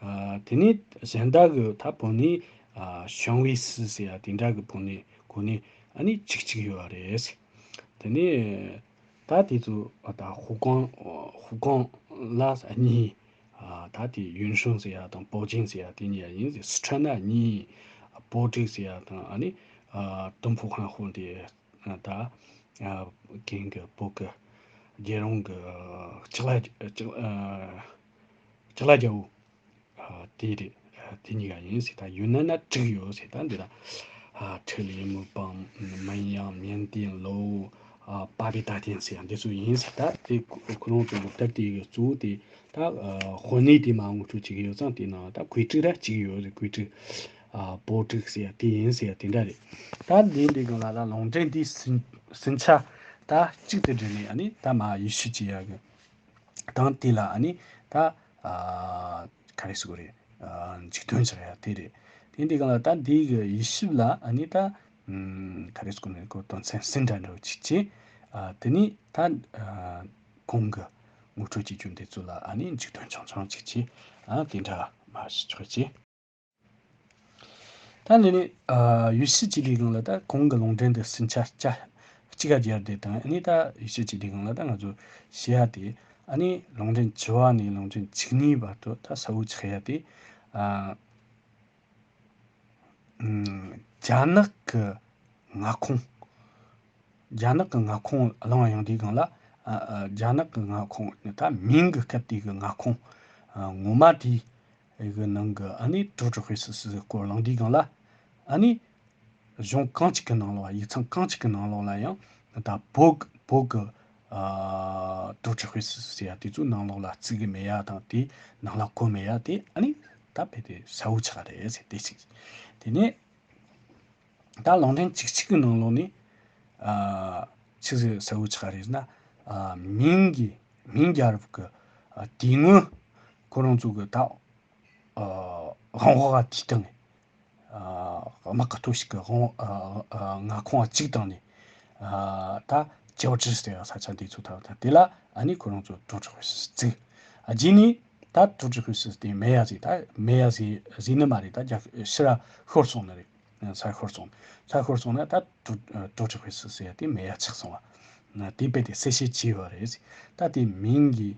ཨ་དེ་ནས་གཞན་དག་གི་ད་བོད་ནི་ཨ་ཞང་ཝེ་སི་ཟེར་ཡ་དེ་འདྲ་གི་བོད་ནི་གོ་ནི་ཨ་ནི་བཅུ་གཅིག་ཡོད་པ་རེད། དེ་ནས་ད་དེ་ཚོ་ཨ་ད་ཧུའུ་ཀང་ཧུའུ་ཀང་ལ་གཉིས། ཨ་ད་དེ་ཡུན་ཧྲུང་ཟེར་ཡ་དང་པོ་ཅིན་ཟེར་ཡ་དེ་གཉིས་ཡིན། སི་ཁྲོན་ན་གཉིས། པོ་ཀྲིག་ཟེར་ཡ་དང་ཨ་ནི་ཨ་ཏུན་ཕུ་ཧན་ཧུ་དེ་ད་ཨ་གིང་གི་བོད་གི་རྒྱལ་རོང་གི་ཨ་ལྕགས་ལ་ལྕགས་ཨ་ལྕགས་ལ་རྒྱལ་པོ། ཨ་དེ་རེད། ཨ་དེ་གཉིས་ཀ་ཡིན་ཟེར། ད་ཡུན་ནན་ན་དྲུག་ཡོད་ཟེར། ད་འདི་ལ་ཨ་ཁྲི་ལི་མུའུ་པང་། མིན་ཡང་། མིན་ཏིན་ལོ། ཨ་པ་པི་ཏ་ཏིན་ཟེར་ཡང་འདི་ཚོ་ཡིན་ཟེར། ད་དེ་ཁོ་རང་ཚོ་ལོ་ལྟར་དེ་གི་གཙོ་བོ་དེ་ད་ཨ་དཔོན་གནས་དེ་མ་ངོ་སྤྲོད་བྱེད་ཀྱི་ཡོད་ཙང་། དེ་ནང་ད་གོས་དྲུག་ར་གཅིག་ཡོད་རེད། གོས་དྲུག་ཨ་པོ་ཀྲིག་ཟེར་ཡ་དེ་ཡིན་ཟེར་ཡ་དེ་འདྲ་རེད། ད་འདི་འདི་གང་ལ་ད་ལུང་འདྲེན་འདི་ཟིན་ཟིན་ཆ་ད་གཅིག་ཏུ་སྒྲིལ་ནས་ཨ་ནི་ད་མ་ཡེ་ཤུ་བྱེད་ཡ་གི་དང་དེ་ལ་ཨ་ནི་ད་ཨ་ག་རེ་ཟེར་དགོས་རེད། ཨ་འཇིག་རྟེན་ཆགས་ཡ་དེ་རེད། དེ་འདི་གང་ལ་ད་འདི་གི་ཡེ་ཤུ་ལ་ཨ་ནི་ད་ཨམ་ག་རེ་ཟེར་དགོས་རེད། ཁོ་དོན་ཚན་ཟིན་འདྲ་འདྲ་བོ་ཅིག་བྱས། ཨ་དེ་ནི་ད་ཨ་གོང་གི་ངོ་སྤྲོད་བྱེད་རྒྱུ་འདི་ཚོ་ལ་ཨ་ནི་འཇིག་རྟེན་ཆུང་ཆུང་ཅིག་བྱས། ཨ་དེ་འདྲ་མ་ཞིག་ཆོག་ཅིག་ད་འདི་ནི་ཨ་ཡེ་ཤུ་བྱེད་ལས་སྒང་ལ་ད་གོང་གི་ལུང་འདྲེན་དེ་ཟིན་ཆ་ཆ་གཅིག་ག་སྦྱར་ཏེ་དང་། ཨ་ནི་ད་ཡེ་ཤུ་བྱེད་ལས་སྒང་ལ་ད་ང་ཚོ་བཤད་ཡ་དེ་ཨ་ནི་ལུང་འདྲེན་བཅུ་བ་ནས་ལུང་འདྲེན་བཅུ་གཉིས་བར་དུ་ད་གསལ་བོ་ཆགས་ཡ་དེ་ཨ་ཨམ་རྒྱ་ནག་གི་མངའ་ཁོངས། རྒྱ་ནག་གི་མངའ་ཁོངས་གླེང་བ་ཡོང་དུས་སྒང་ལ་ཨ་ཨ་རྒྱ་ནག་གི་མངའ་ཁོངས་ད་མིང་གི་སྐབས་དེ་གི་མངའ་ཁོངས་ཨ་ངོ་མ་དེ། ཡི་གི་ནང་གི་ཨ་ནི་ཀྲུའུ་ཀྲུའུ་ཧུའེ་སི་སི་སྐོར་གླེང་དུས་སྒང་ལ། ཨ་ནི་གཞུང་གང་ཅིག་གི་ནང་ལོགས། ཡིག་ཚང་གང་ཅིག་གི་ནང་ལོགས་ལ་ཡང་ད་བོད་བོད་གི་ཨ་ཀྲུའུ་ཀྲུའུ་ཧུའེ་སི་སི་ཟེར་ཡ་དེ་ཚོའི་ནང་ལོགས་ལ་བརྩི་གི་མེད་ཡ་དང་། དེ་ནང་ལ་གོ་མེད་ཡ་དེ་ཨ་ནི་ད་རྦད་དེ་གསལ་བོ་ཆགས་རེད་ཟེར། དེ་ཅིག་དེ་ནས། ད་ལུང་འདྲེན་བཅུ་གཅིག་གི་ནང་ལོགས་ནས་ཨ་ཆི་ཟིག་གསལ་བོ་ཆགས་རེད་ཟེར་ན། ཨ་མིང་གི་མིང་རྒྱལ་རབས་ཀྱི་ཨ་དེབ་ངོས་ཁོ་རང་ཚོ་གི་ད་ཨ་དབང་འོག་ག་དེ་སྟེང་ནས་ཨ་དམག་གི་སྟོབས་ཤུགས་ཀྱི་དབང་ཨ་ཨ་མངའ་ཁོངས་གཅིག་སྟེང་ནས་ཨ་ད་ཅའོ་ཀྲི་ཟེར་ཡ་ས་ཆ་འདི་ཚོ་ད་ད་དེ་ལ་ཨ་ནི་ཁོ་རང་ཚོ་ཀྲུའུ་ཀྲུའུ་ཧུའེ་སི་སི་བརྩིགས། ཨ་རྗེས་ནས་ད་ཀྲུའུ་ཀྲུའུ་ཧུའེ་སི་སི་དེ་མེད་ཡ་ཟིག་ད་མེད་ཡ་ཟིག་ཟིག་ནི་མ་རེད། ད་རྒྱ་ཕྱིར་ར་ཤོར་སོང་ནི་རེད། ས་ཤོར་སོང་། ས་ཤོར་སོང་ན་ད་ཀྲུའུ་ཀྲུའུ་ཀྲུའུ་ཧུའེ་སི་སི་ཟེར་ཡ་དེ་མེད་ཡ་ཆགས་སོང་བ། དེ་རྦད་དེ་གསལ་བཤད་བྱས་ཡོད་རེད། ད་དེ་མིང་གི་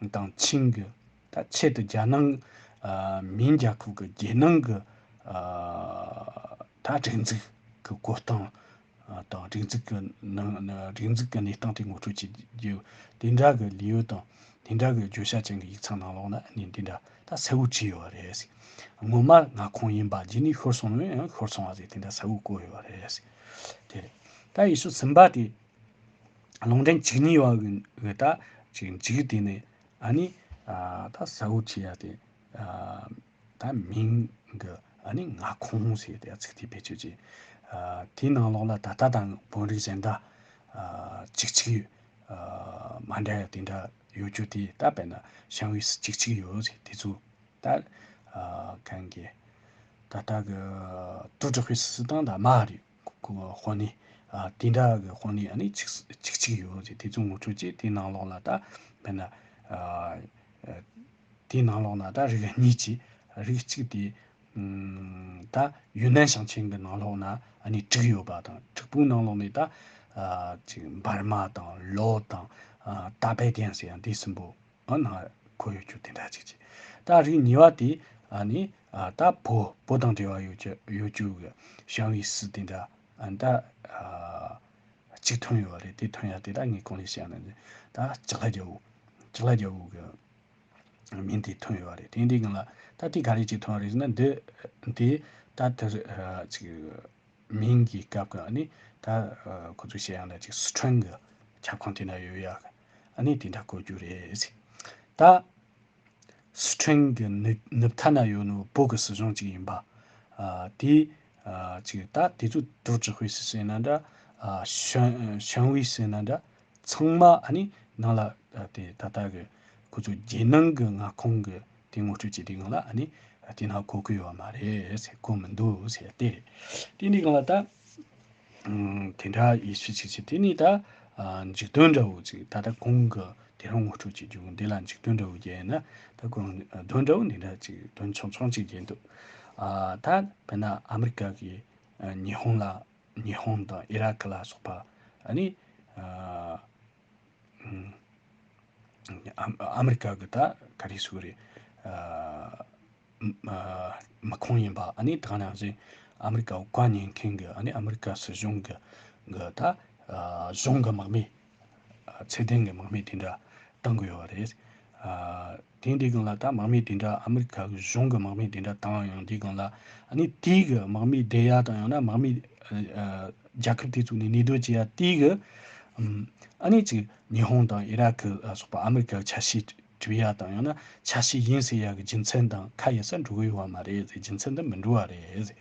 དང་ཆིང་གི་ད་ཆེད་དུ་རྒྱལ་ནང་ཨ་མིང་རྒྱལ་ཁབ་ཀྱི་རྒྱལ་ནང་གི་ཨ་ད་སྒྲིག་འཛུགས་ཀྱི་བཀོད་སྟངས་ཨ་དང་། སྒྲིག་འཛུགས་ཀྱི་ནང་སྒྲིག་འཛུགས་ཀྱི་གནས་སྟངས་དེ་ངོ་སྤྲོད་བྱེད་རྒྱུ་དེ་འདྲ་གི་ལེའུ་དང་། དེ་འདྲ་གི་བརྗོད་བྱ་ཅན་གྱི་ཡིག་ཚང་ནང་ལོགས་ན་ནི་འདི་འདྲ་ད་གསལ་བོ་བྲིས་ཡོད་རེད། ངོ་མ་མངའ་ཁོངས་ཡིན་པ། རྗེས་ནས་ཤོར་སོང་ནོ་ཡང་ཤོར་སོང་བ་ཟེར་དེ་འདྲ་གསལ་བོ་བཀོད་ཡོད་རེད། དེ་རེད། ད་ཡེ་ཤུ་གསུམ་པ་དེ་ལུང་འདྲེན་བཅུ་གཉིས་པ་གི་གི་ད་ཅིག་འཇིག་དེ་ནས་ཨ་ནི་ཨ་ད་གསལ་བོ་བྱེད་ཡ་དེ་ཨ་ད་མིང་གི་ཨ་ནི་མངའ་ཁོངས་ཟེར་དེ་ཚིག་དེ་བེད་སྤྱོད་བྱས། ཨ་དེའི་ནང་ལོགས་ལ་ད་ལྟ་དང་བོད་རིགས་གཞན་དག་ཨ་གཅིག་གཅིག་ཡོད། ཨ་མ་འདྲ་ཡ་དེ་འདྲ་ཡོད་རྒྱུ་དེ། ད་དཔེར་ན་ཞང་ཝེ་སི་གཅིག་གཅིག་ཡོད་ཟེར། དེ་ཚོ་ད་ཨ་གང་གི་ད་ལྟ་གི་ཀྲུའུ་ཀྲུའུ་ཧུའེ་སི་སི་དང་ད་མ་རེད། ཁོ་དཔོན་གནས་ཨ་དེ་འདྲ་གི་དཔོན་གནས་ཨ་ནི་གཅིག་གཅིག་གཅིག་ཡོད་ཟེར། དེ་ཚོ་ངོ་སྤྲོད་བྱས། དེའི་ནང་ལོགས་ལ་ད་དཔེར་ན་ཨ་ཨ་དེའི་ནང་ལོགས་ན་ད་རིགས་གཉིས་ཀྱི་རིགས་གཅིག་དེ་ཨམ་ད་ཡུན་ནན་ཞིང་ཆེན་གྱི་ནང་ལོགས་ན་ཨ་ནི་དྲུག་ཡོད་པ་དང་། དྲུག་པོའི་ནང་ལོགས་ནས་ད་ཨ་ཅིག་འབར་མ་དང་ལོ་དང་ཨ་ཏཱ་པེ་ཏན་ཟེར་ཡང་དེ་གསུམ་པོ་ཨ་ནང་འཁོད་ཡོད་རྒྱུ་དེ་འདྲ་ཅིག་ཅིག་ད་རིགས་གཉིས་པ་དེ་ཨ་ནི་ཨ་ད་བོད་བོད་དང་འབྲེལ་བ་ཡོད་རྒྱུ་ཡོད་རྒྱུ་གི་ཞང་ཝེ་སི་དེ་འདྲ་ཨ་ད་ཨ་གཅིག་ཐོན་ཡོད་པ་རེད། དེ་ཐོན་ཡ་དེ་ད་ངས་གོང་ནས་བཤད་ན་ད་ལྕགས་ལྷ་རྒྱལ་པོ་ ཅིག་ལ་རྒྱལ་པོ་གི་མིང་དེ་ཐོན་ཡོད་རེད། དེ་འདི་གང་ལ་ད་དེ་ག་རེ་ཅིག་ཐོན་རེད་ཟེར་ན། འདི་འདི་ད་དེ་ཅིག་མིང་གི་སྐབས་ཀྱི་ཨ་ནི་ད་ཁོ་ཚོས་བཤད་ཡག་ན་ཅིག་སི་ཁྲོན་གི་ཁྱབ་ཁོངས་དེ་ན་ཡོད་ཡག་ཨ་ནི་དེ་འདྲ་གོ་རྒྱུ་རེད་ཟེར། ད་སི་ཁྲོན་གི་ནུབ་ནུབ་མཐའ་ན་ཡོད་ནོ་བོད་གི་སྲིད་གཞུང་ཅིག་ཡིན་པ། ཨ་དེ་ཨ་ཅིག་ད་དེ་ཚོ་ཏུའུ་ཀྲི་ཧུའེ་སི་ཟེར་ན་འདྲ། ཨ་ཞོན་ཞོན་ཝུའེ་སི་ཟེར་ན་འདྲ། ཚང་མ་ཨ་ནི་ནང་ལ་ཨ་དེ་ད་ལྟ་གི་ཁོ་ཚོ་རྒྱལ་ནང་གི་མངའ་ཁོངས་གི་དེ་ངོ་སྤྲོད་བྱེད་དུས་སྒང་ལ་ཨ་ནི་དེ་ནང་གོ་གི་ཡོད་མ་རེད་ཟེར། གོ་མི་འདུག་ཟེར་དེ་རེད། དེ་འདི་སྒང་ལ་ད་ཨུམ། དེ་འདྲ་ཡེ་ཤུ་ཅིག་བྱེད། དེ་ནི་ད་ཨ་འཇིག་རྟེན་འདྲ་བོ་ཅིག་ད་ལྟ་གོང་གི་དེ་རང་ངོ་སྤྲོད་བྱེད་རྒྱུ་འདི་ལ་འཇིག་རྟེན་འདྲ་བོ་བརྒྱབ་ན་ད་གོང་དོན་འདྲ་བོ་འདི་འདྲ་ཅིག་དོན་ཆུང་ཆུང་ཅིག་བརྒྱབ་འདུག་ཨ་ད་དཔེར་ན་ཨ་མི་རི་ཀ་གིས་ཨ་ཉི་ཧོང་ལ་ཉི་ཧོང་དང་ཨི་རག་ལ་སོགས་པ་ཨ་ནི་ཨ་ཨ་ཨ་མི་རི་ཀ་གི་ད་ག་རེ་ཟེར་དགོས་རེད། ཨ་མ་མི་ཁོངས་ཡིན་པ། ཨ་ནི་ད་ག་ནང་བཞིན་ཨ་མི་རི་ཀ་བཀའ་ཉན་མཁན་གྱི་ཨ་ནི་ཨ་མི་རི་ཀ་སྲིད་གཞུང་གི་གི་ད་ཨ་གཞུང་གི་དམག་མི། ཨ་ཚད་ལྡན་གྱི་དམག་མི་དེ་འདྲ་བཏང་གི་ཡོད་རེད། ཨ་དེ་འདི་སྒང་ལ་ད་དམག་མི་དེ་འདྲ་ཨ་མི་རི་ཀ་གི་གཞུང་གི་དམག་མི་དེ་འདྲ་བཏང་ཡོང་དུས་སྒང་ལ་ཨ་ནི་དེའི་གི་དམག་མི་བསྡད་ཡ་དང་ཡང་ན་དམག་མི་ཨ་རྒྱལ་ཁབ་དེ་ཚོ་ནས་གནས་སྡོད་བྱེད་ཡ་དེའི་གི་ཨམ་ཨ་ནི་ཅིག་ཉི་ཧོང་དང་ཨི་རག་གི་ལ་སོགས་པ་ཨ་མི་རི་ཀ་གི་ཆ་ཤས་སྒྲུབ་ཡ་དང་ཡང་ན་ཆ་ཤས་ཡིན་ཟེར་ཡ་གི་རྒྱུ་མཚན་དང་ཁ་གཡར་ས་འགྲོ་གི་ཡོད་པ་མ་རེད་ཟེར། རྒྱུ་མཚན་དེ་མི་འགྲོ་བ་རེད་ཟེར།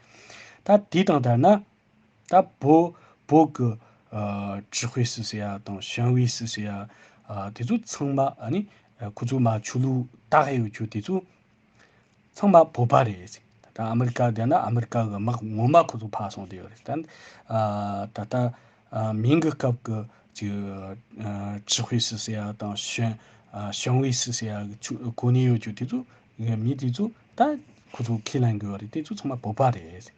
ད་དེ་དང་ལྡན་ན་ད་བོད་བོད་གི་ཨ་ཀྲི་ཧུའེ་སི་ཟེར་ཡ་དང་ཞོན་ཝུའེ་སི་ཟེར་ཡ་ཨ་དེ་ཚོ་ཚང་མ་ཨ་ནི་ཨ་ཁོ་ཚོ་མ་ཆོས་ལུགས་དར་ཡོད་རྒྱུ་དེ་ཚོ་ཚང་མ་བོད་པ་རེད། ད་ཨ་མི་རི་ཀ་བསྡད་ན་ཨ་མི་རི་ཀ་གི་དམག་ངོ་མ་ཁོ་ཚོ་ཕར་སོང་བསྡད་ཡོད་རེད། ད་ཨ་ད་ལྟ་ཨ་མིང་གི་སྐབས་ཀྱི་ཅིག་ཨ་ཀྲི་ཧུའེ་སི་ཟེར་ཡ་དང་ཞོན་ཨ་ཞོན་ཝུའེ་སི་ཟེར་ཡ་གི་ཆུ་གོ་གནས་ཡོད་རྒྱུ་དེ་ཚོ་གི་མི་དེ་ཚོ་ད་ཁོ་ཚོ་ཁས་ལེན་དགོས་པ་རེད། དེ་ཚོ་ཚང་མ་བོད་པ་རེད།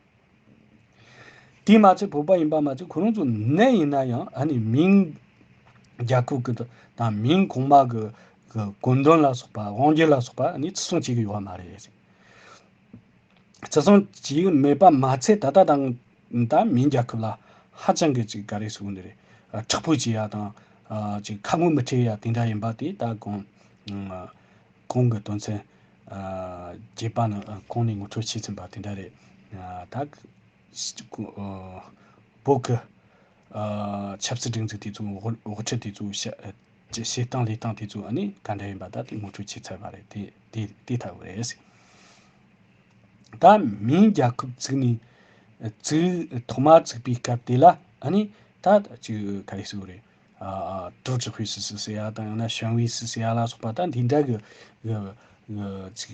དེ་མ་ཚད་བོད་པ་ཡིན་པ་མ་ཚད་ཁོ་རང་ཚོ་ནད་ཡིན་ན་ཡང་ཨ་ནི་མིང་རྒྱལ་ཁབ་ཀྱི་དང་མིང་གོང་མ་གི་གི་གོ་དོན་ལ་སོགས་པ་དབང་སྒྱུར་ལ་སོགས་པ་ཨ་ནི་བརྩི་སྲུང་བྱེད་ཀྱི་ཡོད་པ་མ་རེད། བརྩི་སྲུང་བྱེད་ཀྱི་མེད་པ་མ་ཚད་ད་ལྟ་དང་ད་མིང་རྒྱལ་ཁབ་ལ་ཧ་ཅང་གི་ཅིག་ག་རེ་ཟེར་དགོས་འདི་རེད། ཨ་དྲག་པོ་བྱེད་ཡ་དང་ཨ་ཅིག་ཁ་ངོ་མི་འཁྲིད་ཡ་དེ་འདྲ་ཡིན་པ་དེ་ད་གོང་ཨ་གོང་གི་དོན་ཚན་ཨ་བརྒྱད་པ་ནང་ཨ་གོང་ནས་ངོ་སྤྲོད་བྱས་ཟིན་པ་དེ་འདྲ་རེད། ཨ་ད་ཨ་བོད་ཀྱི་ཨ་ཆབ་སྲིད་སྒྲིག་འཛུགས་དེ་ཚོ་དབུ་དབུ་ཁྲིད་དེ་ཚོ་བྱ་བྱེད་སྟངས་ལས་སྟངས་དེ་ཚོ་ཨ་ནི་ག་འདྲ་ཡིན་པ་ད་དེ་ངོ་སྤྲོད་བྱས་ཚར་བ་རེད། དེ་དེ་དེ་ལྟ་བུ་རེད། ད་མིང་རྒྱལ་ཁབ་བཙུགས་ནས་བཙུགས་ཐོག་མ་བཙུགས་པའི་སྐབས་དེ་ལ་ཨ་ནི་ད་ཅིག་ག་རེ་ཟེར་དགོས་རེད། ཨ་ཨ་ཀྲོ་ཅི་ཧུའེ་སི་སི་ཟེར་ཡ་དང་ཡང་ན་ཞོན་ཝུའེ་སི་སི་ཟེར་ཡ་ལ་སོགས་པ་ད་འདི་འདྲ་གི་གི་གི་ཅིག་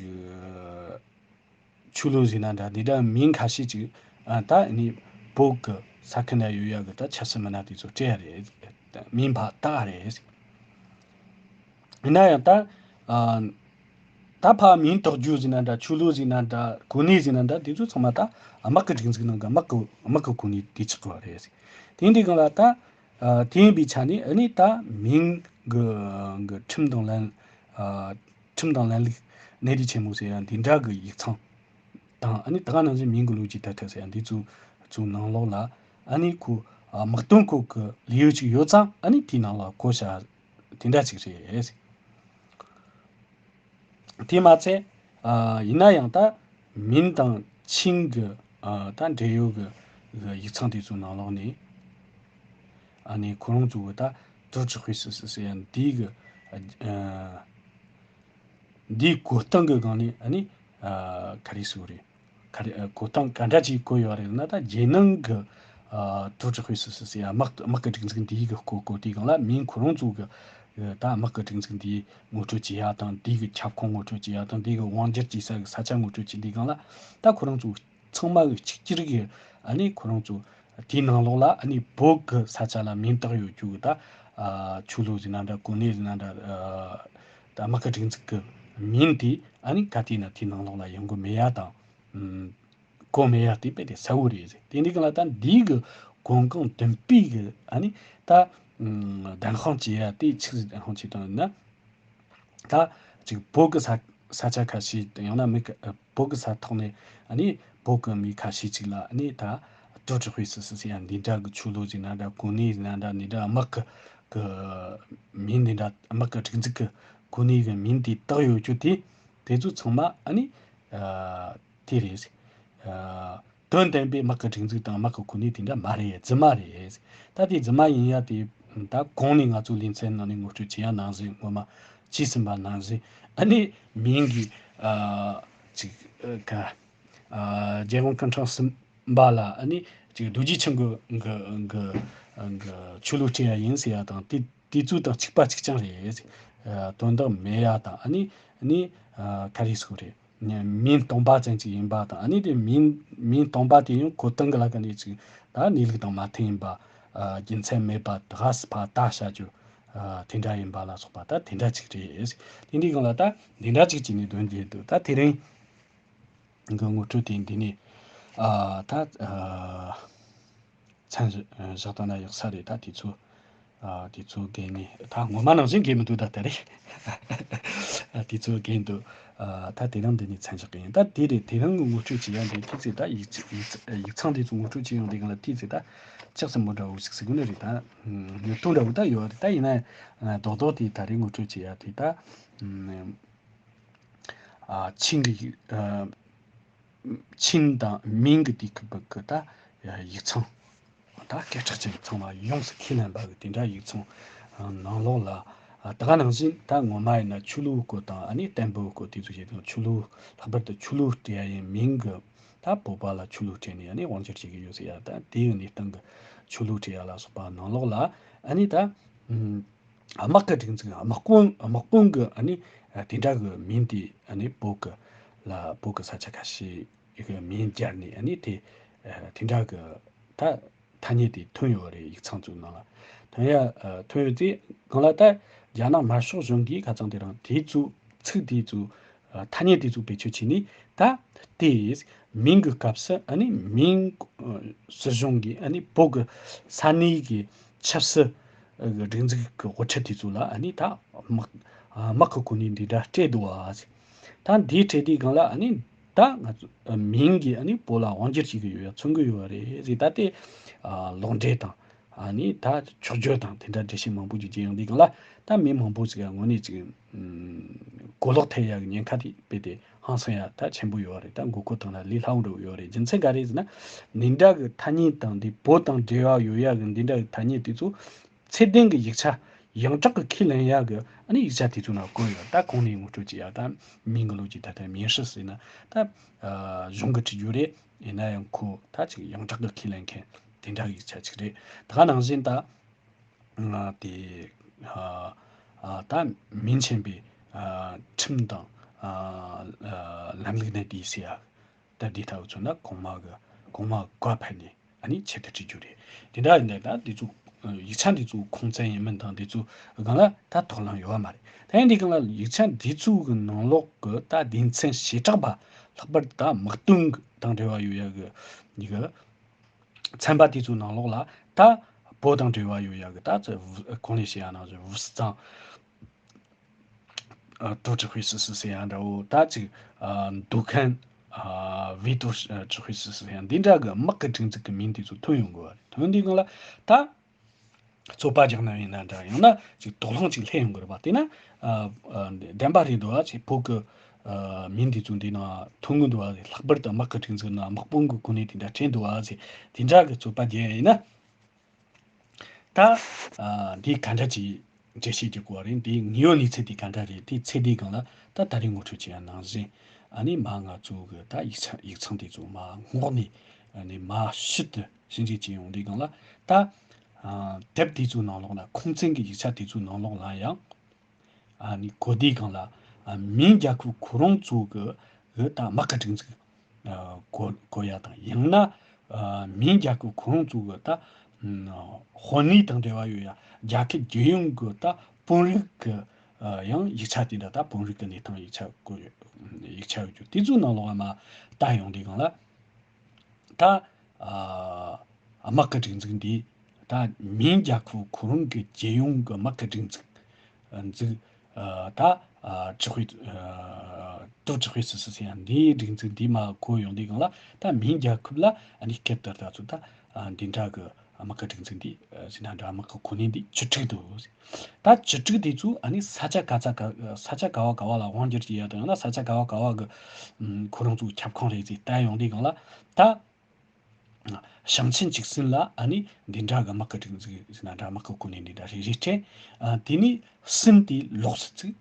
ཆོས་ལུགས་ཟེར་ན་འདྲ་འདི་འདྲ་མིང་ཁ་ཤས་ཅིག་ཨ་ད་ནི་བོད་གི་ས་ཁུལ་ན་ཡོད་ཡ་གི་ད་ཆབ་སྲིད་མི་སྣ་དེ་ཚོ་སྤྲད་ཡ་རེད། མིང་ཕར་བཏགས་ཡ་རེད། ཡིན་ན་ཡང་ད་ཨ་ད་ཕར་མིང་བཏགས་རྒྱུ་ཟེར་ན་འདྲ། ཆོས་ལུགས་ཟེར་ན་འདྲ། གོ་གནས་ཟེར་ན་འདྲ། དེ་ཚོ་ཚང་མ་ད་དམག་གི་སྒྲིག་འཛུགས་ནང་གི་དམག་གི་དམག་གི་གོ་གནས་དེ་ཆགས་ཀྱི་ཡོད་རེད། དེ་འདྲའི་སྒང་ལ་ད་ཨ་དེ་ཡིན་པའི་ཆ་ནས་ཨ་ནི་ད་མིང་གི་གི་ཁྲིམས་དང་ལན་ཨ་ཁྲིམས་དང་ལམ་ལུགས་གནས་རི་ཆེན་མོ་ཟེར་ཡ་འདི་འདྲ་གི་ཡིག་ཚང་དང་ཨ་ནི་ད་ག་ནང་བཞིན་མིང་གི་ལོ་རྒྱུས་དར་ཐེབས་ཟེར་ཡ་འདི་ཚོ་ཚོའི་ནང་ལོགས་ལ་ཨ་ནི་ཁོ་ཨ་དམག་དོན་སྐོར་གི་ལེའུ་གཅིག་ཡོད་ཙང་ཨ་ནི་དེའི་ནང་ལ་བཀོད་བཞག་དེ་འདྲ་ཅིག་རེད། དེ་མ་ཚད་ཨ་ཡིན་ན་ཡང་ད་མིན་དང་ཆིང་གི་ཨ་ད་འབྲེལ་ཡོད་གི་གི་ཡིག་ཚང་དེ་ཚོའི་ནང་ལོགས་ནས་ཨ་ནི་ཁོ་རང་ཚོ་གི་ད་ཀྲོ་ཅི་ཧུའེ་སི་སི་ཟེར་ཡ་འདི་གི་ཨ་འདིའི་བཀོད་སྟངས་ཀྱི་སྒང་ནས་ཨ་ནི་ཨ་ག་རེ་ཟེར་དགོས་རེད། ག་རེ་ཨ་བཀོད་སྟངས་ག་འདྲ་ཅིག་བཀོད་ཡོད་རེད་ན། ད་རྒྱལ་ནང་གི་ཨ་ཀྲོ་ཅི་ཧུའེ་སི་སི་ཟེར་ཡ་དམག་དམག་གི་སྒྲིག་འཛུགས་འདིའི་གི་བཀོད་བཀོད་དེའི་སྒང་ལ་མིང་ཁོ་རང་ཚོ་གི་ཨ་ད་དམག་གི་སྒྲིག་འཛུགས་འདིའི་ངོ་སྤྲོད་བྱེད་ཡ་དང་། འདིའི་གི་ཁྱབ་ཁོངས་ངོ་སྤྲོད་བྱེད་ཡ་དང་། འདིའི་གི་དབང་སྒྱུར་བྱེད་ས་གི་ས་ཆ་ངོ་སྤྲོད་བྱེད་དུས་སྒང་ལ་ད་ཁོ་རང་ཚོ་ཚང་མ་གི་གཅིག་གྱུར་གྱི་ཨ་ནི་ཁོ་རང་ཚོ་དེའི་ནང་ལོགས་ལ་ཨ་ནི་བོད་ཀྱི་ས་ཆ་ལ་མིང་བཏགས་ཡོད་རྒྱུ་གི་ད་ཨ་ཆོས་ལུགས་ཟེར་ན་འདྲ། གོ་གནས་ཟེར་ན་འདྲ། ཨ་ད་དམག་གི་སྒྲིག་འཛུགས་ཀྱི་མིང་དེ་ཨ་ནི་ག་དུས་ན་དེའི་ནང་ལོགས་ལ་ཡོང་གི་མེད་ཡ་དང་། ཨམ་གོ་མེད་ཡ་དེ་དཔེ་དེ་གསལ་བོ་རེད་ཟེར། དེ་འདི་ག་ལ་ད་འདི་གི་གོ་སྐོན་འདོན་པའི་གི་ཨ་ནི་ད་ཨམ་བདེན་དཔང་བྱེད་ཡ་དེ་ཆི་ཟིག་བདེན་དཔང་བྱེད་དང་ཡིན་ན། ད་ཅིག་བོད་ཀྱི་ས་ས་ཆ་ཁ་ཤས་ཡང་ན་མི་ཀ་ཨ་བོད་ཀྱི་ས་ཐོག་ནས་ཨ་ནི་བོད་ཀྱི་མི་ཁ་ཤས་ཅིག་ལ་ཨ་ནི་ད་ཀྲོ་ཅི་ཧུའེ་སི་སི་ཟེར་ཡ་འདི་འདྲ་གི་ཆོས་ལུགས་ཟེར་ན་འདྲ། གོ་གནས་ཟེར་ན་འདྲ། འདི་འདྲ་དམག་གི་གི་མིང་འདི་འདྲ་དམག་གི་སྒྲིག་འཛུགས་ཀྱི་ གོ་གནས་ཀྱི་མིང་དེ་བཏགས་ཡོད་རྒྱུ་དེ། དེ་ཚོ་ཚང་མ་ཨ་ནི་ཨ་དེ་རེད། ཨ་དོན་དམ་པའི་དམག་གི་སྒྲིག་འཛུགས་དང་དམག་གི་གོ་གནས་དེ་འདྲ་མ་རེད། རྫུན་མ་རེད། ད་དེ་རྫུན་མ་ཡིན་ཡ་དེ་ད་གོང་ནས་ང་ཚོ་ལེ་ཚན་ནང་ནས་ངོ་སྤྲོད་བྱས་ཡ་ནང་བཞིན། སྔོན་མ་བྱས་ཟིན་པ་ནང་བཞིན། ཨ་ནི་མིང་གི་ཨ་ཅིག་ཨ་ག་ཨ་རྒྱལ་དབང་སྐུ་ཕྲེང་གསུམ་པ་ལ་ཨ་ནི་ཅིག་རྡོ་རྗེ་འཆང་གི་གི་གི་གི་ཆོས་ལུགས་སྤྲད་ཡ་ཡིན་ཟེར་ཡ་དང་། དེ་དེ་ཚོ་དང་གཅིག་པ་གཅིག་རྐྱང་རེད། ཨ་དོན་དག་མེད་ཡ་དང་། ཨ་ནི་ཨ་ནི་ཨ་ག་རེ་ཟེར་དགོས་རེད། མིང་སྟོང་པ་ཅན་ཅིག་ཡིན་པ་དང་། ཨ་ནི་དེ་མིང་མིང་སྟོང་པ་དེ་ཡང་གོ་སྟངས་ཀྱི་ལ་ཀ་ནས་ཅིག་ད་གནས་ལུགས་དང་མ་མཐུན་ཡིན་པ། ཨ་རྒྱུ་མཚན་མེད་པ་ད་ག་སི་ཕ་ད་བྱ་རྒྱུ། ཨ་དེ་འདྲ་ཡིན་པ་ལ་སོགས་པ་ད་དེ་འདྲ་ཅིག་རེད། དེ་འདྲའི་སྒང་ལ་ད་འདི་འདྲ་ཅིག་བྱས་ནས་འདོན་གྱི་འདུག་ད་དེ་རིང་གི་ངོ་སྤྲོད་དེ་འདི་ནས་ཨ་ད་ཨ་མཚམས་བཞག་བཞག་བཏང་ན་ཡག་ས་རེད། ད་དེ་ཚོ་ཨ་དེ་ཚོ་རྒན་ནས་ད་ངོ་མ་ནང་བཞིན་རྒན་མི་འདུག་ད་ལྟ་རེད། ཨ་དེ་ཚོ་རྒན་འདུག་ཨ་ད་དེ་རིང་འདི་ནས་མཚམས་བཞག་གི་ཡིན། ད་དེ་རེད། དེ་རིང་གི་ངོ་སྤྲོད་བྱེད་ཡ་འདི་ཐིག་ཚེ་ད་ཡིག་ཚ་ཡིག་ཚ་ཡིག་ཚང་དེ་ཚོ་ངོ་སྤྲོད་བྱེད་ཡོང་དེ་སྒང་ལ་ཐིག་ཚེ་ད་ལྕགས་ཟིན་པོ་འདྲ་བོ་ཞིག་ཟེར་གི་ནི་རེད། ད་ཉོ་སྟོང་འདྲ་བོ་ད་ཡོད་རེད། ད་ཡིན་ན་རྡོག་རྡོག་དེ་ད་རེས་ངོ་སྤྲོད་བྱེད་ཡ་དེ་ད་ཨ་ཆིང་གི་ཨ་ཆིང་དང་མིང་གི་དེ་གི་བུ་གི་ད་ཡིག་ཚང་། ད་སྐད་གྲགས་ཅན་ཚང་མ་ཡོངས་སུ་ཁས་ལེན་པ་གི་དེ་འདྲ་ཡིག་ཚང་ནང་ལོགས་ལ། ད་ག་ནང་བཞིན་ད་ངོ་མ་ཡིན་ན་ཆོས་ལུགས་སྐོར་དང་། ཨ་ནི་བསྟན་པའི་སྐོར་དེ་ཚོ་བྱེད་དང་། ཆོས་ལུགས་ལྷག་པར་དུ་ཆོས་ལུགས་སྤྲད་ཡ་ཡིན་མིང་གི། ད་བོད་པ་ལ་ཆོས་ལུགས་སྤྲད་ནས་ཨ་ནི་དབང་སྒྱུར་བྱེད་ཀྱི་ཡོད་ཟེར་ཡ། ད་དེ་ཡི་གནས་སྟངས་གི་ཆོས་ལུགས་སྤྲད་ཡ་ལ་སོགས་པ་ནང་ལོགས་ལ། ཨ་ནི་ད་དམག་གི་སྒྲིག་འཛུགས། དམག་དཔུང་དམག་དཔུང་གི་ཨ་ནི་དེ་འདྲ་གི་མིང་དེ་ཨ་ནི་བོད་གི་ལ་བོད་གི་ས་ཆ་ཁ་ཤས་གི་མིང་སྦྱར་ནས། ཨ་ནི་དེ་དེ་འདྲ་གི་ད་ཐ་སྙད་དེ་ཐོན་ཡོད་རེད། ཡིག་ཚང་ཚོའི་ནང་ལ་ཐོན་ཡ་ཐོན་ཡོད་དེ་སྒང་ལ། ད་རྒྱ་ནག་དམར་ཤོག་གཞུང་གིས་ཁ་སང་དེ་རིང་དེ་ཚོ་ཚིག་དེ་ཚོ་ཐ་སྙད་དེ་ཚོ་བེད་སྤྱོད་བྱས་ནས། ད་དེ་མིང་གི་སྐབས་སུ་ཨ་ནི་མིང་སྲིད་གཞུང་གིས་ཨ་ནི་བོད་གི་ས་གནས་གི་ཆབ་སྲིད་གི་སྒྲིག་འཛུགས་གི་དབུ་ཁྲིད་དེ་ཚོ་ལ་ཨ་ནི་ད་དམག་དམག་གི་གོ་གནས་འདི་འདྲ་སྤྲད་འདུག་བ། ད་འདི་སྤྲད་དུས་སྒང་ལ་ཨ་ནི་ད་ང་ཚོ་མིང་གིས་ཨ་ནི་བོད་ལ་དབང་སྒྱུར་བྱེད་ཀྱི་ཡོད་ཡ་མཚོན་གྱི་ཡོད་རེད་ཟེར། ད་དེ་ལོག་འགྲེལ་དང་ཨ་ནི་ད་འཁྱོག་བརྗོད་དང་དེ་འདྲ་འགྲེལ་བཤད་མང་པོ་ཅིག་བྱས་ཡོང་དུས་སྒང་ལ། ད་མི་མང་པོ་ཅིག་དངོས་གནས་ཅིག་གོ་ལོག་ཐེབས་ཡ་གི་ཉེན་ཁ་དེ་རྦད་དེ་ཧང་སང་ཡ་ད་ཆེན་པོ་ཡོད་རེད། ད་མགོ་སྐོར་བཏང་ན་ལས་སླ་བོ་འདྲ་བོ་ཡོད་རེད། རྒྱུ་མཚན་ག་རེ་ཟེར་ན། འདི་འདྲ་གི་ཐ་སྙད་དང་འདི་བོད་དང་འབྲེལ་བ་ཡོད་ཡ་གི་འདི་འདྲ་གི་ཐ་སྙད་དེ་ཚོ་ཚད་ལྡན་གྱི་ཡིག་ཆ་ཡོངས་གྲགས་ཀྱི་ཁས་ལེན་ཡག་གི་ཨ་ནི་ཡིག་ཆ་དེ་ཚོ་ནང་བཀོད་ཡོད། ད་གོང་ནས་ངོ་སྤྲོད་བྱེད་ཡག་ད་མིང་གི་ལོ་རྒྱུས། ད་ལྟ་民事ཟེར་ན་ད་གཞུང་གི་བྲིས་རྒྱུ་རེད། ཡིན་ན་ཡང་ཁོ་ད་ཅིག་ཡོངས་གྲགས་ཀྱི་ཁས་ལེན་མཁན་དེ་འདྲ་ཡིག་ཆ་ཅིག་རེད། ད་ག་ནང་བཞིན་ད་ང་དེ་ཨ་ཨ་ད་民权པའི་ཨ་ཁྲིམས་དང་ཨ་ཨ་ལམ་ལུགས་གནད་བསྡུས་ཟེར་ཡག་ད་འདི་ལྟ་བུ་ཚོ་ན་གོང་མ་གི་གོང་མ་བཀའ་ཕེབས་ནས་ཨ་ནི་ཆེད་དུ་བྲིས་རྒྱུ་རེད། དེ་འདྲ་ཡིན་ན་ད་འདི་ཚོ་ཡིག་ཆ་འདི་ཚོ་ཁུངས་བཙན་ཡིན་མིན་དང་འདི་ཚོ་སྒང་ལ་ད་དོགས་སློང་ཡོད་པ་མ་རེད། ད་ཡིན་དུས་སྒང་ལ་ཡིག་ཆ་འདི་ཚོ་གི་ནང་ལོགས་གི་ད་སྡེ་ཚན་བྱེ་བྲག་པ་ལྷག་པར་དུ་ད་དམག་དོན་དང་འབྲེལ་བ་ཡོད་ཡ་གི་ཡི་གི་ཚན་པ་དེ་ཚོའི་ནང་ལོགས་ལ་ད་བོད་དང་འབྲེལ་བ་ཡོད་ཡ་གི་ད་ཚོ་གོང་ནས་བཤད་ཡ་ནང་བཞིན་ཝུའུ་སི་ཙང་ཨ་ཏུའུ་ཀྲི་ཧུའེ་སི་སི་ཟེར་ཡ་འདྲ་བོ། ད་ཅིག་ཨ་འདུ་ཁན་ཨ་ཝེ་ཏུའུ་ཀྲི་ཧུའེ་སི་སི་ཟེར་ཡ་འདི་འདྲ་གི་དམག་གི་སྒྲིག་འཛུགས་ཀྱི་མིང་དེ་ཚོ་ཐོན་ཡོང་གི་བ་རེད། ཐོན་དུས་སྒང་ལ་ད་རྩོད་པ་རྒྱག་ན་ཡིན་ན་འདྲ། ཡང་ན་ཅིག་དོགས་སློང་ཅིག་སླེབས་ཡོང་གི་རེད་པ། དེ་ན་ཨ་ཨ་བདེན་པ་རེད་འདུག་བ། ཅིག་བོད་ཀྱི་ཨ་མིང་དེ་ཚོ་འདི་ནང་ཐོན་གི་འདུག་བ། ལྷག་པར་དུ་དམག་གི་སྒྲིག་འཛུགས་ནང་དམག་དཔུང་གི་གོ་གནས་དེ་འདྲ་སྤྲད་འདུག་བ་ཟེར། དེ་འདྲ་གི་རྩོད་པ་རྒྱག་ཡ་ཡིན་ན། ད་ཨ་འདི་ག་འདྲ་ཅིག་འགྲེལ་བཤད་རྒྱག་དགོས་པ་རེད། འདི་དངོས་ཡོད་གནས་ཚུལ་འདི་ག་འདྲ་རེད། དེ་ཚེ་འདིའི་སྒང་ལ་ད་ད་རེས་ངོ་སྤྲོད་བྱས་ཡ་ནང་བཞིན། ཨ་ནི་མ་ང་ཚོ་གི་ད་ཡིག་ཚང་ཡིག་ཚང་དེ་ཚོ་མ་སྔོག་ནས་ཨ་ནི་མ་ཕྱིར་དུ་ཞིབ་འཇུག་བྱས་ཡོང་དུས་སྒང་ལ། ད་ཨ་དེབ་དེ་ཚོའི་ནང་ལོགས་ལ། ཁུངས་བཙན་གྱི་ཡིག་ཆ་དེ་ཚོའི་ནང་ལོགས་ལ་ཡང་ཨ་ནི་གོ་དུས་སྒང་ལ་ཨ་མིང་རྒྱལ་ཁབ་ཁོ་རང་ཚོ་གི་གི་ད་དམག་གི་སྒྲིག་འཛུགས་ཨ་གོ་གོ་ཡ་དང་། ཡང་ན་ཨ་མིང་རྒྱལ་ཁབ་ཁོ་རང་ཚོ་གི་ད་ཨ་དཔོན་རིགས་དང་འབྲེལ་བ་ཡོད་ཡ་རྒྱལ་ཁབ་རྒྱལ་ཡོངས་གི་ད་དཔོན་རིགས་གི་ཨ་ཡང་ཡིག་ཆ་དེ་འདྲ། ད་དཔོན་རིགས་གི་གནས་སྟངས་ཡིག་ཆ་གོ་ཡིག་ཆ་ཡོད་རྒྱུ་དེ་ཚོའི་ནང་ལོགས་ལ་མ་ལྟ་ཡོང་དུས་སྒང་ལ། ད་ཨ་དམག་གི་སྒྲིག་འཛུགས་འདི་ད་མིང་རྒྱལ་ཁབ་ཁོ་རང་གི་རྒྱལ་ཡོངས་ཀྱི་དམག་གི་སྒྲིག་འཛུགས་འཛུགས་ཨ་ད་ཨ་ཀྲི་ཧུའེ་ཨ་ཏུའུ་ཀྲི་ཧུའེ་སི་སི་ཟེར་ཡ་འདིའི་སྒྲིག་འཛུགས་འདི་མ་གོ་ཡོང་དུས་སྒང་ལ། ད་མིང་རྒྱལ་ཁབ་ལ་ཨ་ནི་སྐད་དར་ད་ཚོ་ད་ཨ་འདི་འདྲ་གི་ དམག་གི་སྒྲིག་འཛུགས་འདི་ཟེར་ན་འདྲ། དམག་གི་གོ་གནས་འདི་བཅུ་དྲུག་འདུག། ད་བཅུ་དྲུག་དེ་ཚོ་ཨ་ནི་ས་ཆ་ག་ས་ག་ས་ཆ་ག་བ་ག་བ་ལ་དབང་སྒྱུར་བྱེད་ཡ་དང་། ཡང་ན་ས་ཆ་ག་བ་ག་བ་གི་ཁོ་རང་ཚོའི་ཁྱབ་ཁོངས་རེད་ཟེར་བསྟན་ཡོང་དུས་སྒང་ལ། ད་ཞིང་ཆེན་བཅུ་གསུམ་ལ་ཨ་ནི་འདི་འདྲ་གི་དམག་གི་སྒྲིག་འཛུགས་ཟེར་ན་འདྲ། དམག་གི་གོ་གནས་འདི་འདྲ་རེ་རེ་སྤྲད། ཨ་དེ་ནས་གསུམ་དེ་ལོགས་སུ་བཙུགས།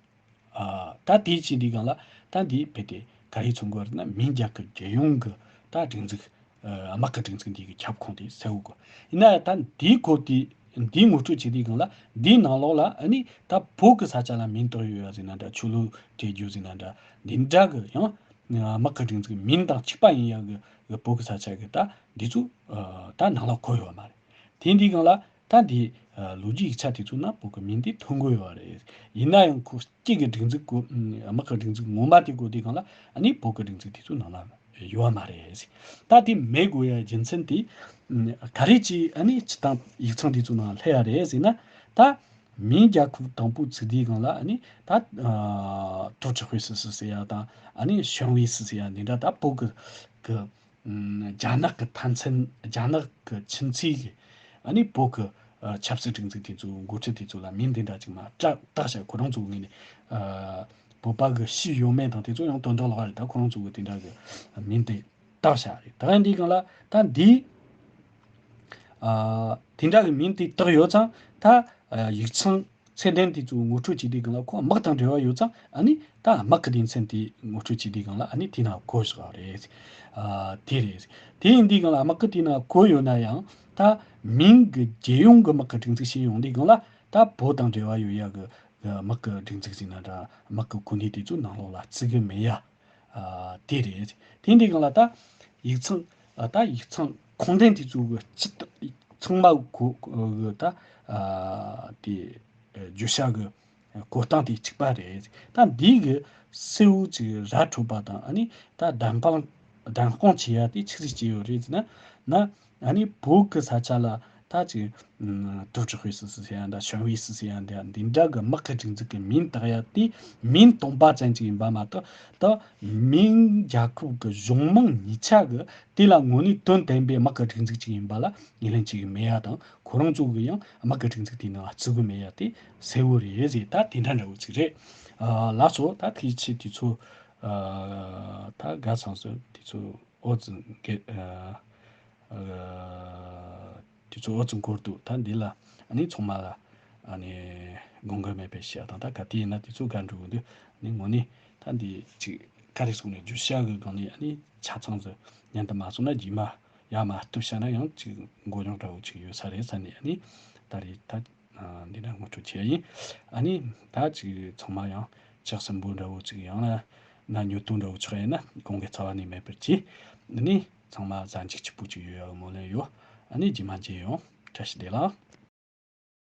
ཨ་ད་དེ་བྱས་དུས་སྒང་ལ་ད་འདི་རྦད་དེ་ག་རེ་མཚོན་གྱི་ཡོད་རེད་ན། མིང་རྒྱལ་ཁབ་རྒྱལ་ཡོངས་ཀྱི་ད་སྒྲིག་འཛུགས། ཨ་དམག་གི་སྒྲིག་འཛུགས་འདི་གི་ཁྱབ་ཁོངས་དེ་གསལ་བོ་གོ། ཡིན་ན་ཡང་ད་འདིའི་སྐོར་དེ་འདིའི་ངོ་སྤྲོད་བྱེད་དུས་སྒང་ལ། འདིའི་ནང་ལོགས་ལ་ཨ་ནི་ད་བོད་ཀྱི་ས་ཆ་ལ་མིང་བཏགས་ཡོད་ཡ་ཟེར་ན་འདྲ། ཆོས་ལུགས་སྤྲད་རྒྱུ་ཟེར་ན་འདྲ། འདི་འདྲ་གི་ཡང་དམག་གི་སྒྲིག་འཛུགས་མིང་དང་གཅིག་པ་ཡིན་ཡ་གི་གི་བོད་ཀྱི་ས་ཆ་གི་ད་འདི་ཚོ་ཨ་ད་ནང་ལ་གོ་ཡོད་མ་རེད། དེ་འདི་སྒང་ལ་ད་འདི་ཨ་ལོ་རྒྱུས་ཡིག་ཆ་དེ་ཚོ་ནང་བོད་ཀྱི་མིང་དེ་ཐོན་གྱི་ཡོད་རེད། ཡིན་ན་ཡང་ཁོ་སྐྱིད་ཀྱི་སྒྲིག་འཛུགས་གོ། ཨམ་དམག་གི་སྒྲིག་འཛུགས་ངོ་མ་དེ་གོ་དུས་སྒང་ལ་ཨ་ནི་བོད་ཀྱི་སྒྲིག་འཛུགས་དེ་ཚོ་ནང་ལ་ཡོད་མ་རེད། ད་དེ་མེད་དགོས་ཡ་རྒྱུ་མཚན་དེ་ཨམ་ག་རེ་བྱས་ཨ་ནི་སྤྱིར་བཏང་ཡིག་ཚང་དེ་ཚོ་ནང་སླེབས་ཡ་རེད་ཟེར་ན། ད་མིང་རྒྱལ་ཁབ་དང་པོ་བཙུགས་དུས་སྒང་ལ་ཨ་ནི་ད་ཨ་ཏུའུ་ཅི་ཧུའེ་སི་སི་ཟེར་ཡ་དང་། ཨ་ནི་ཞུན་ཝེ་སི་ཟེར་ཡ་འདི་འདྲ། ད་བོད་ཀྱི་གི་ཨམ་རྒྱ་ནག་གི་མཐའ་མཚན། རྒྱ་ནག་གི་ཁྱིམ་མཚེས་ཀྱི་ཨ་ནི་བོད་ཀྱི་ཨ་ཆབ་སྲིད་སྒྲིག་འཛུགས་དེ་ཚོ། འགོ་ཁྲིད་དེ་ཚོ་ལ་མིང་དེ་འདྲ་ཅིག་མར་བཏགས་བཏགས་བྱས། ཁོ་རང་ཚོ་ངོས་ནས་ཨ་བོད་པ་གི་ཤི་ཡོད་མེད་དང་དེ་ཚོ་ཡང་དོན་དག་ལོགས་རེད། ད་ཁོ་རང་ཚོ་གི་དེ་འདྲ་གི་མིང་དེ་བཏགས་བཞག་རེད། ད་འདི་སྒང་ལ་ད་འདི་ཨ་དེ་འདྲ་གི་མིང་དེ་བཏགས་ཡོད་ཙང་། ད་ཨ་ཡིག་ཚང་ཚད་ལྡན་དེ་ཚོ་ངོ་སྤྲོད་བྱེད་དུས་སྒང་ལ་ཁོ་དམག་དང་འབྲེལ་བ་ཡོད་ཙང་། ཨ་ནི་ད་དམག་གི་སྡེ་ཚན་དེ་ངོ་སྤྲོད་བྱེད་དུས་སྒང་ལ་ཨ་ནི་དེ་ནང་བཀོད་བཞག་རེད། ཨ་དེ་རེད། དེ་ཡིན་དུས་སྒང་ལ་དམག་གི་དེ་ནང་བཀོད་ཡོད་ན་ཡང་། ད་མིང་གི་རྒྱལ་ཡོངས་གི་དམག་གི་སྒྲིག་འཛུགས་ཤིག་ཡོང་དུས་སྒང་ལ་ད་བོད་དང་འབྲེལ་བ་ཡོད་ཡ་གི་གི་དམག་གི་སྒྲིག་འཛུགས་ཟེར་ན་འདྲ། དམག་གི་གོ་གནས་དེ་ཚོ་ནང་ལོགས་ལ་བརྩི་གི་མེད་ཡ། ཨ་དེ་རེད། དེ་འདི་སྒང་ལ་ད་ཡིག་ཚང་། ཨ་ད་ཡིག་ཚང་ཁུངས་ལྡན་དེ་ཚོ་གི་སྤྱི་ཚང་མ་གོ་གི་ད་ཨ་དེ་བརྗོད་བྱ་གི་གོ་སྟངས་དེ་གཅིག་པ་རེད། ད་འདི་གི་གསལ་བོ་ཅིག་ར་འཕྲོད་པ་དང་། ཨ་ནི་ད་བདེན་དཔང་བདེན་དཔང་བྱེད་ཡ་དེ་ཆི་ཟིག་བྱས་ཡོད་རེད་ཟེར་ན། ན། ཨ་ནི་བོད་ཀྱི་ས་ཆ་ལ་ད་ཅིག་ཨམ་ཏུའུ་ཅི་ཧུའེ་སི་སི་ཟེར་ཡ་འདྲ། ཞུན་ཝེ་སི་ཟེར་ཡ་འདྲ། འདི་འདྲ་གི་དམག་གི་སྒྲིག་འཛུགས་ཀྱི་མིང་བཏགས་ཡ་དེ་མིང་སྟོང་པ་ཅན་ཅིག་ཡིན་པ་མ་གཏོགས། ད་མིང་རྒྱལ་ཁབ་ཀྱི་གཞུང་མིང་གཉིས་ཆ་གི་དེ་ལ་ངོས་ནས་དོན་ལྡན་པའི་དམག་གི་སྒྲིག་འཛུགས་ཅིག་ཡིན་པ་ལ་ངོས་ལེན་བྱེད་ཀྱི་མེད་ཡ་དང་། ཁོ་རང་ཚོ་གི་ཡང་དམག་གི་སྒྲིག་འཛུགས་དེའི་ནང་ལ་བརྩི་གི་མེད་ཡ་དེ་གསལ་བོ་རེད་ཟེར། ད་དེ་འདྲ་འདྲ་བོ་ཅིག་རེད། ཨ་ལགས་སོ། ད་ཐུགས་རྗེ་ཆེ། དུས་ཚོད་ཨ་ད་འགོར་སོང་ཟེར། དུས་ཚོད་འོ་ཙམ་གི་ཨ་ཨ་དུས་ཚོད་འོ་ཙམ་འགོར་འདུག། ད་འདི་ལ་ཨ་ནི་ཚང་མ་ལ་ཨ་ནི་དགོངས་འགལ་མེད་པའི་ཞུ་ཡ་དང་། ད་ག་དུས་ཡིན་ན་དུས་ཚོད་འགོར་འགྲོ་གི་འདུག། ཨ་ནི་དངོས་གནས་ད་འདི་ཅིག་ག་རེ་ཟེར་ནས་བརྗོད་བྱ་གི་སྒང་ནས་ཨ་ནི་ཆ་ཚང་ཟིག་ཉན་དུ་མ་སོང་ན། རྗེས་མ་ཡར་མར་གཏུབ་བྱས་ན་ཡང་ཅིག་མགོ་རྙོག་འདྲ་བོ་ཅིག་ཡོད་ས་རེད་བསམ་ནས། ཨ་ནི་ད་རེས་ད་འདི་འདྲ་ངོ་སྤྲོད་བྱས་ཡིན། ཨ་ནི་ད་ཅིག་ཚང་མ་ཡང་ལྕགས་སྲིན་པོ་འདྲ་བོ་ཅིག་ཡང་ན་ན་ཉོ་དུང་འདྲ་བོ་ཆགས་ཡིན་ན་དགོངས་འགལ་རྩ་བ་ནས་མེད་པར་གྱིས། ཨ་ནི་ཚང་མ་གཟའ་མཇུག་སྐྱིད་པོ་ཅིག་ཡོད་ཡག་སྨོན་ལམ་ཡོད། ཨ་ནི་རྗེས་མ་མཇལ་ཡོང་། བཀྲ་ཤིས་བདེ་ལེགས།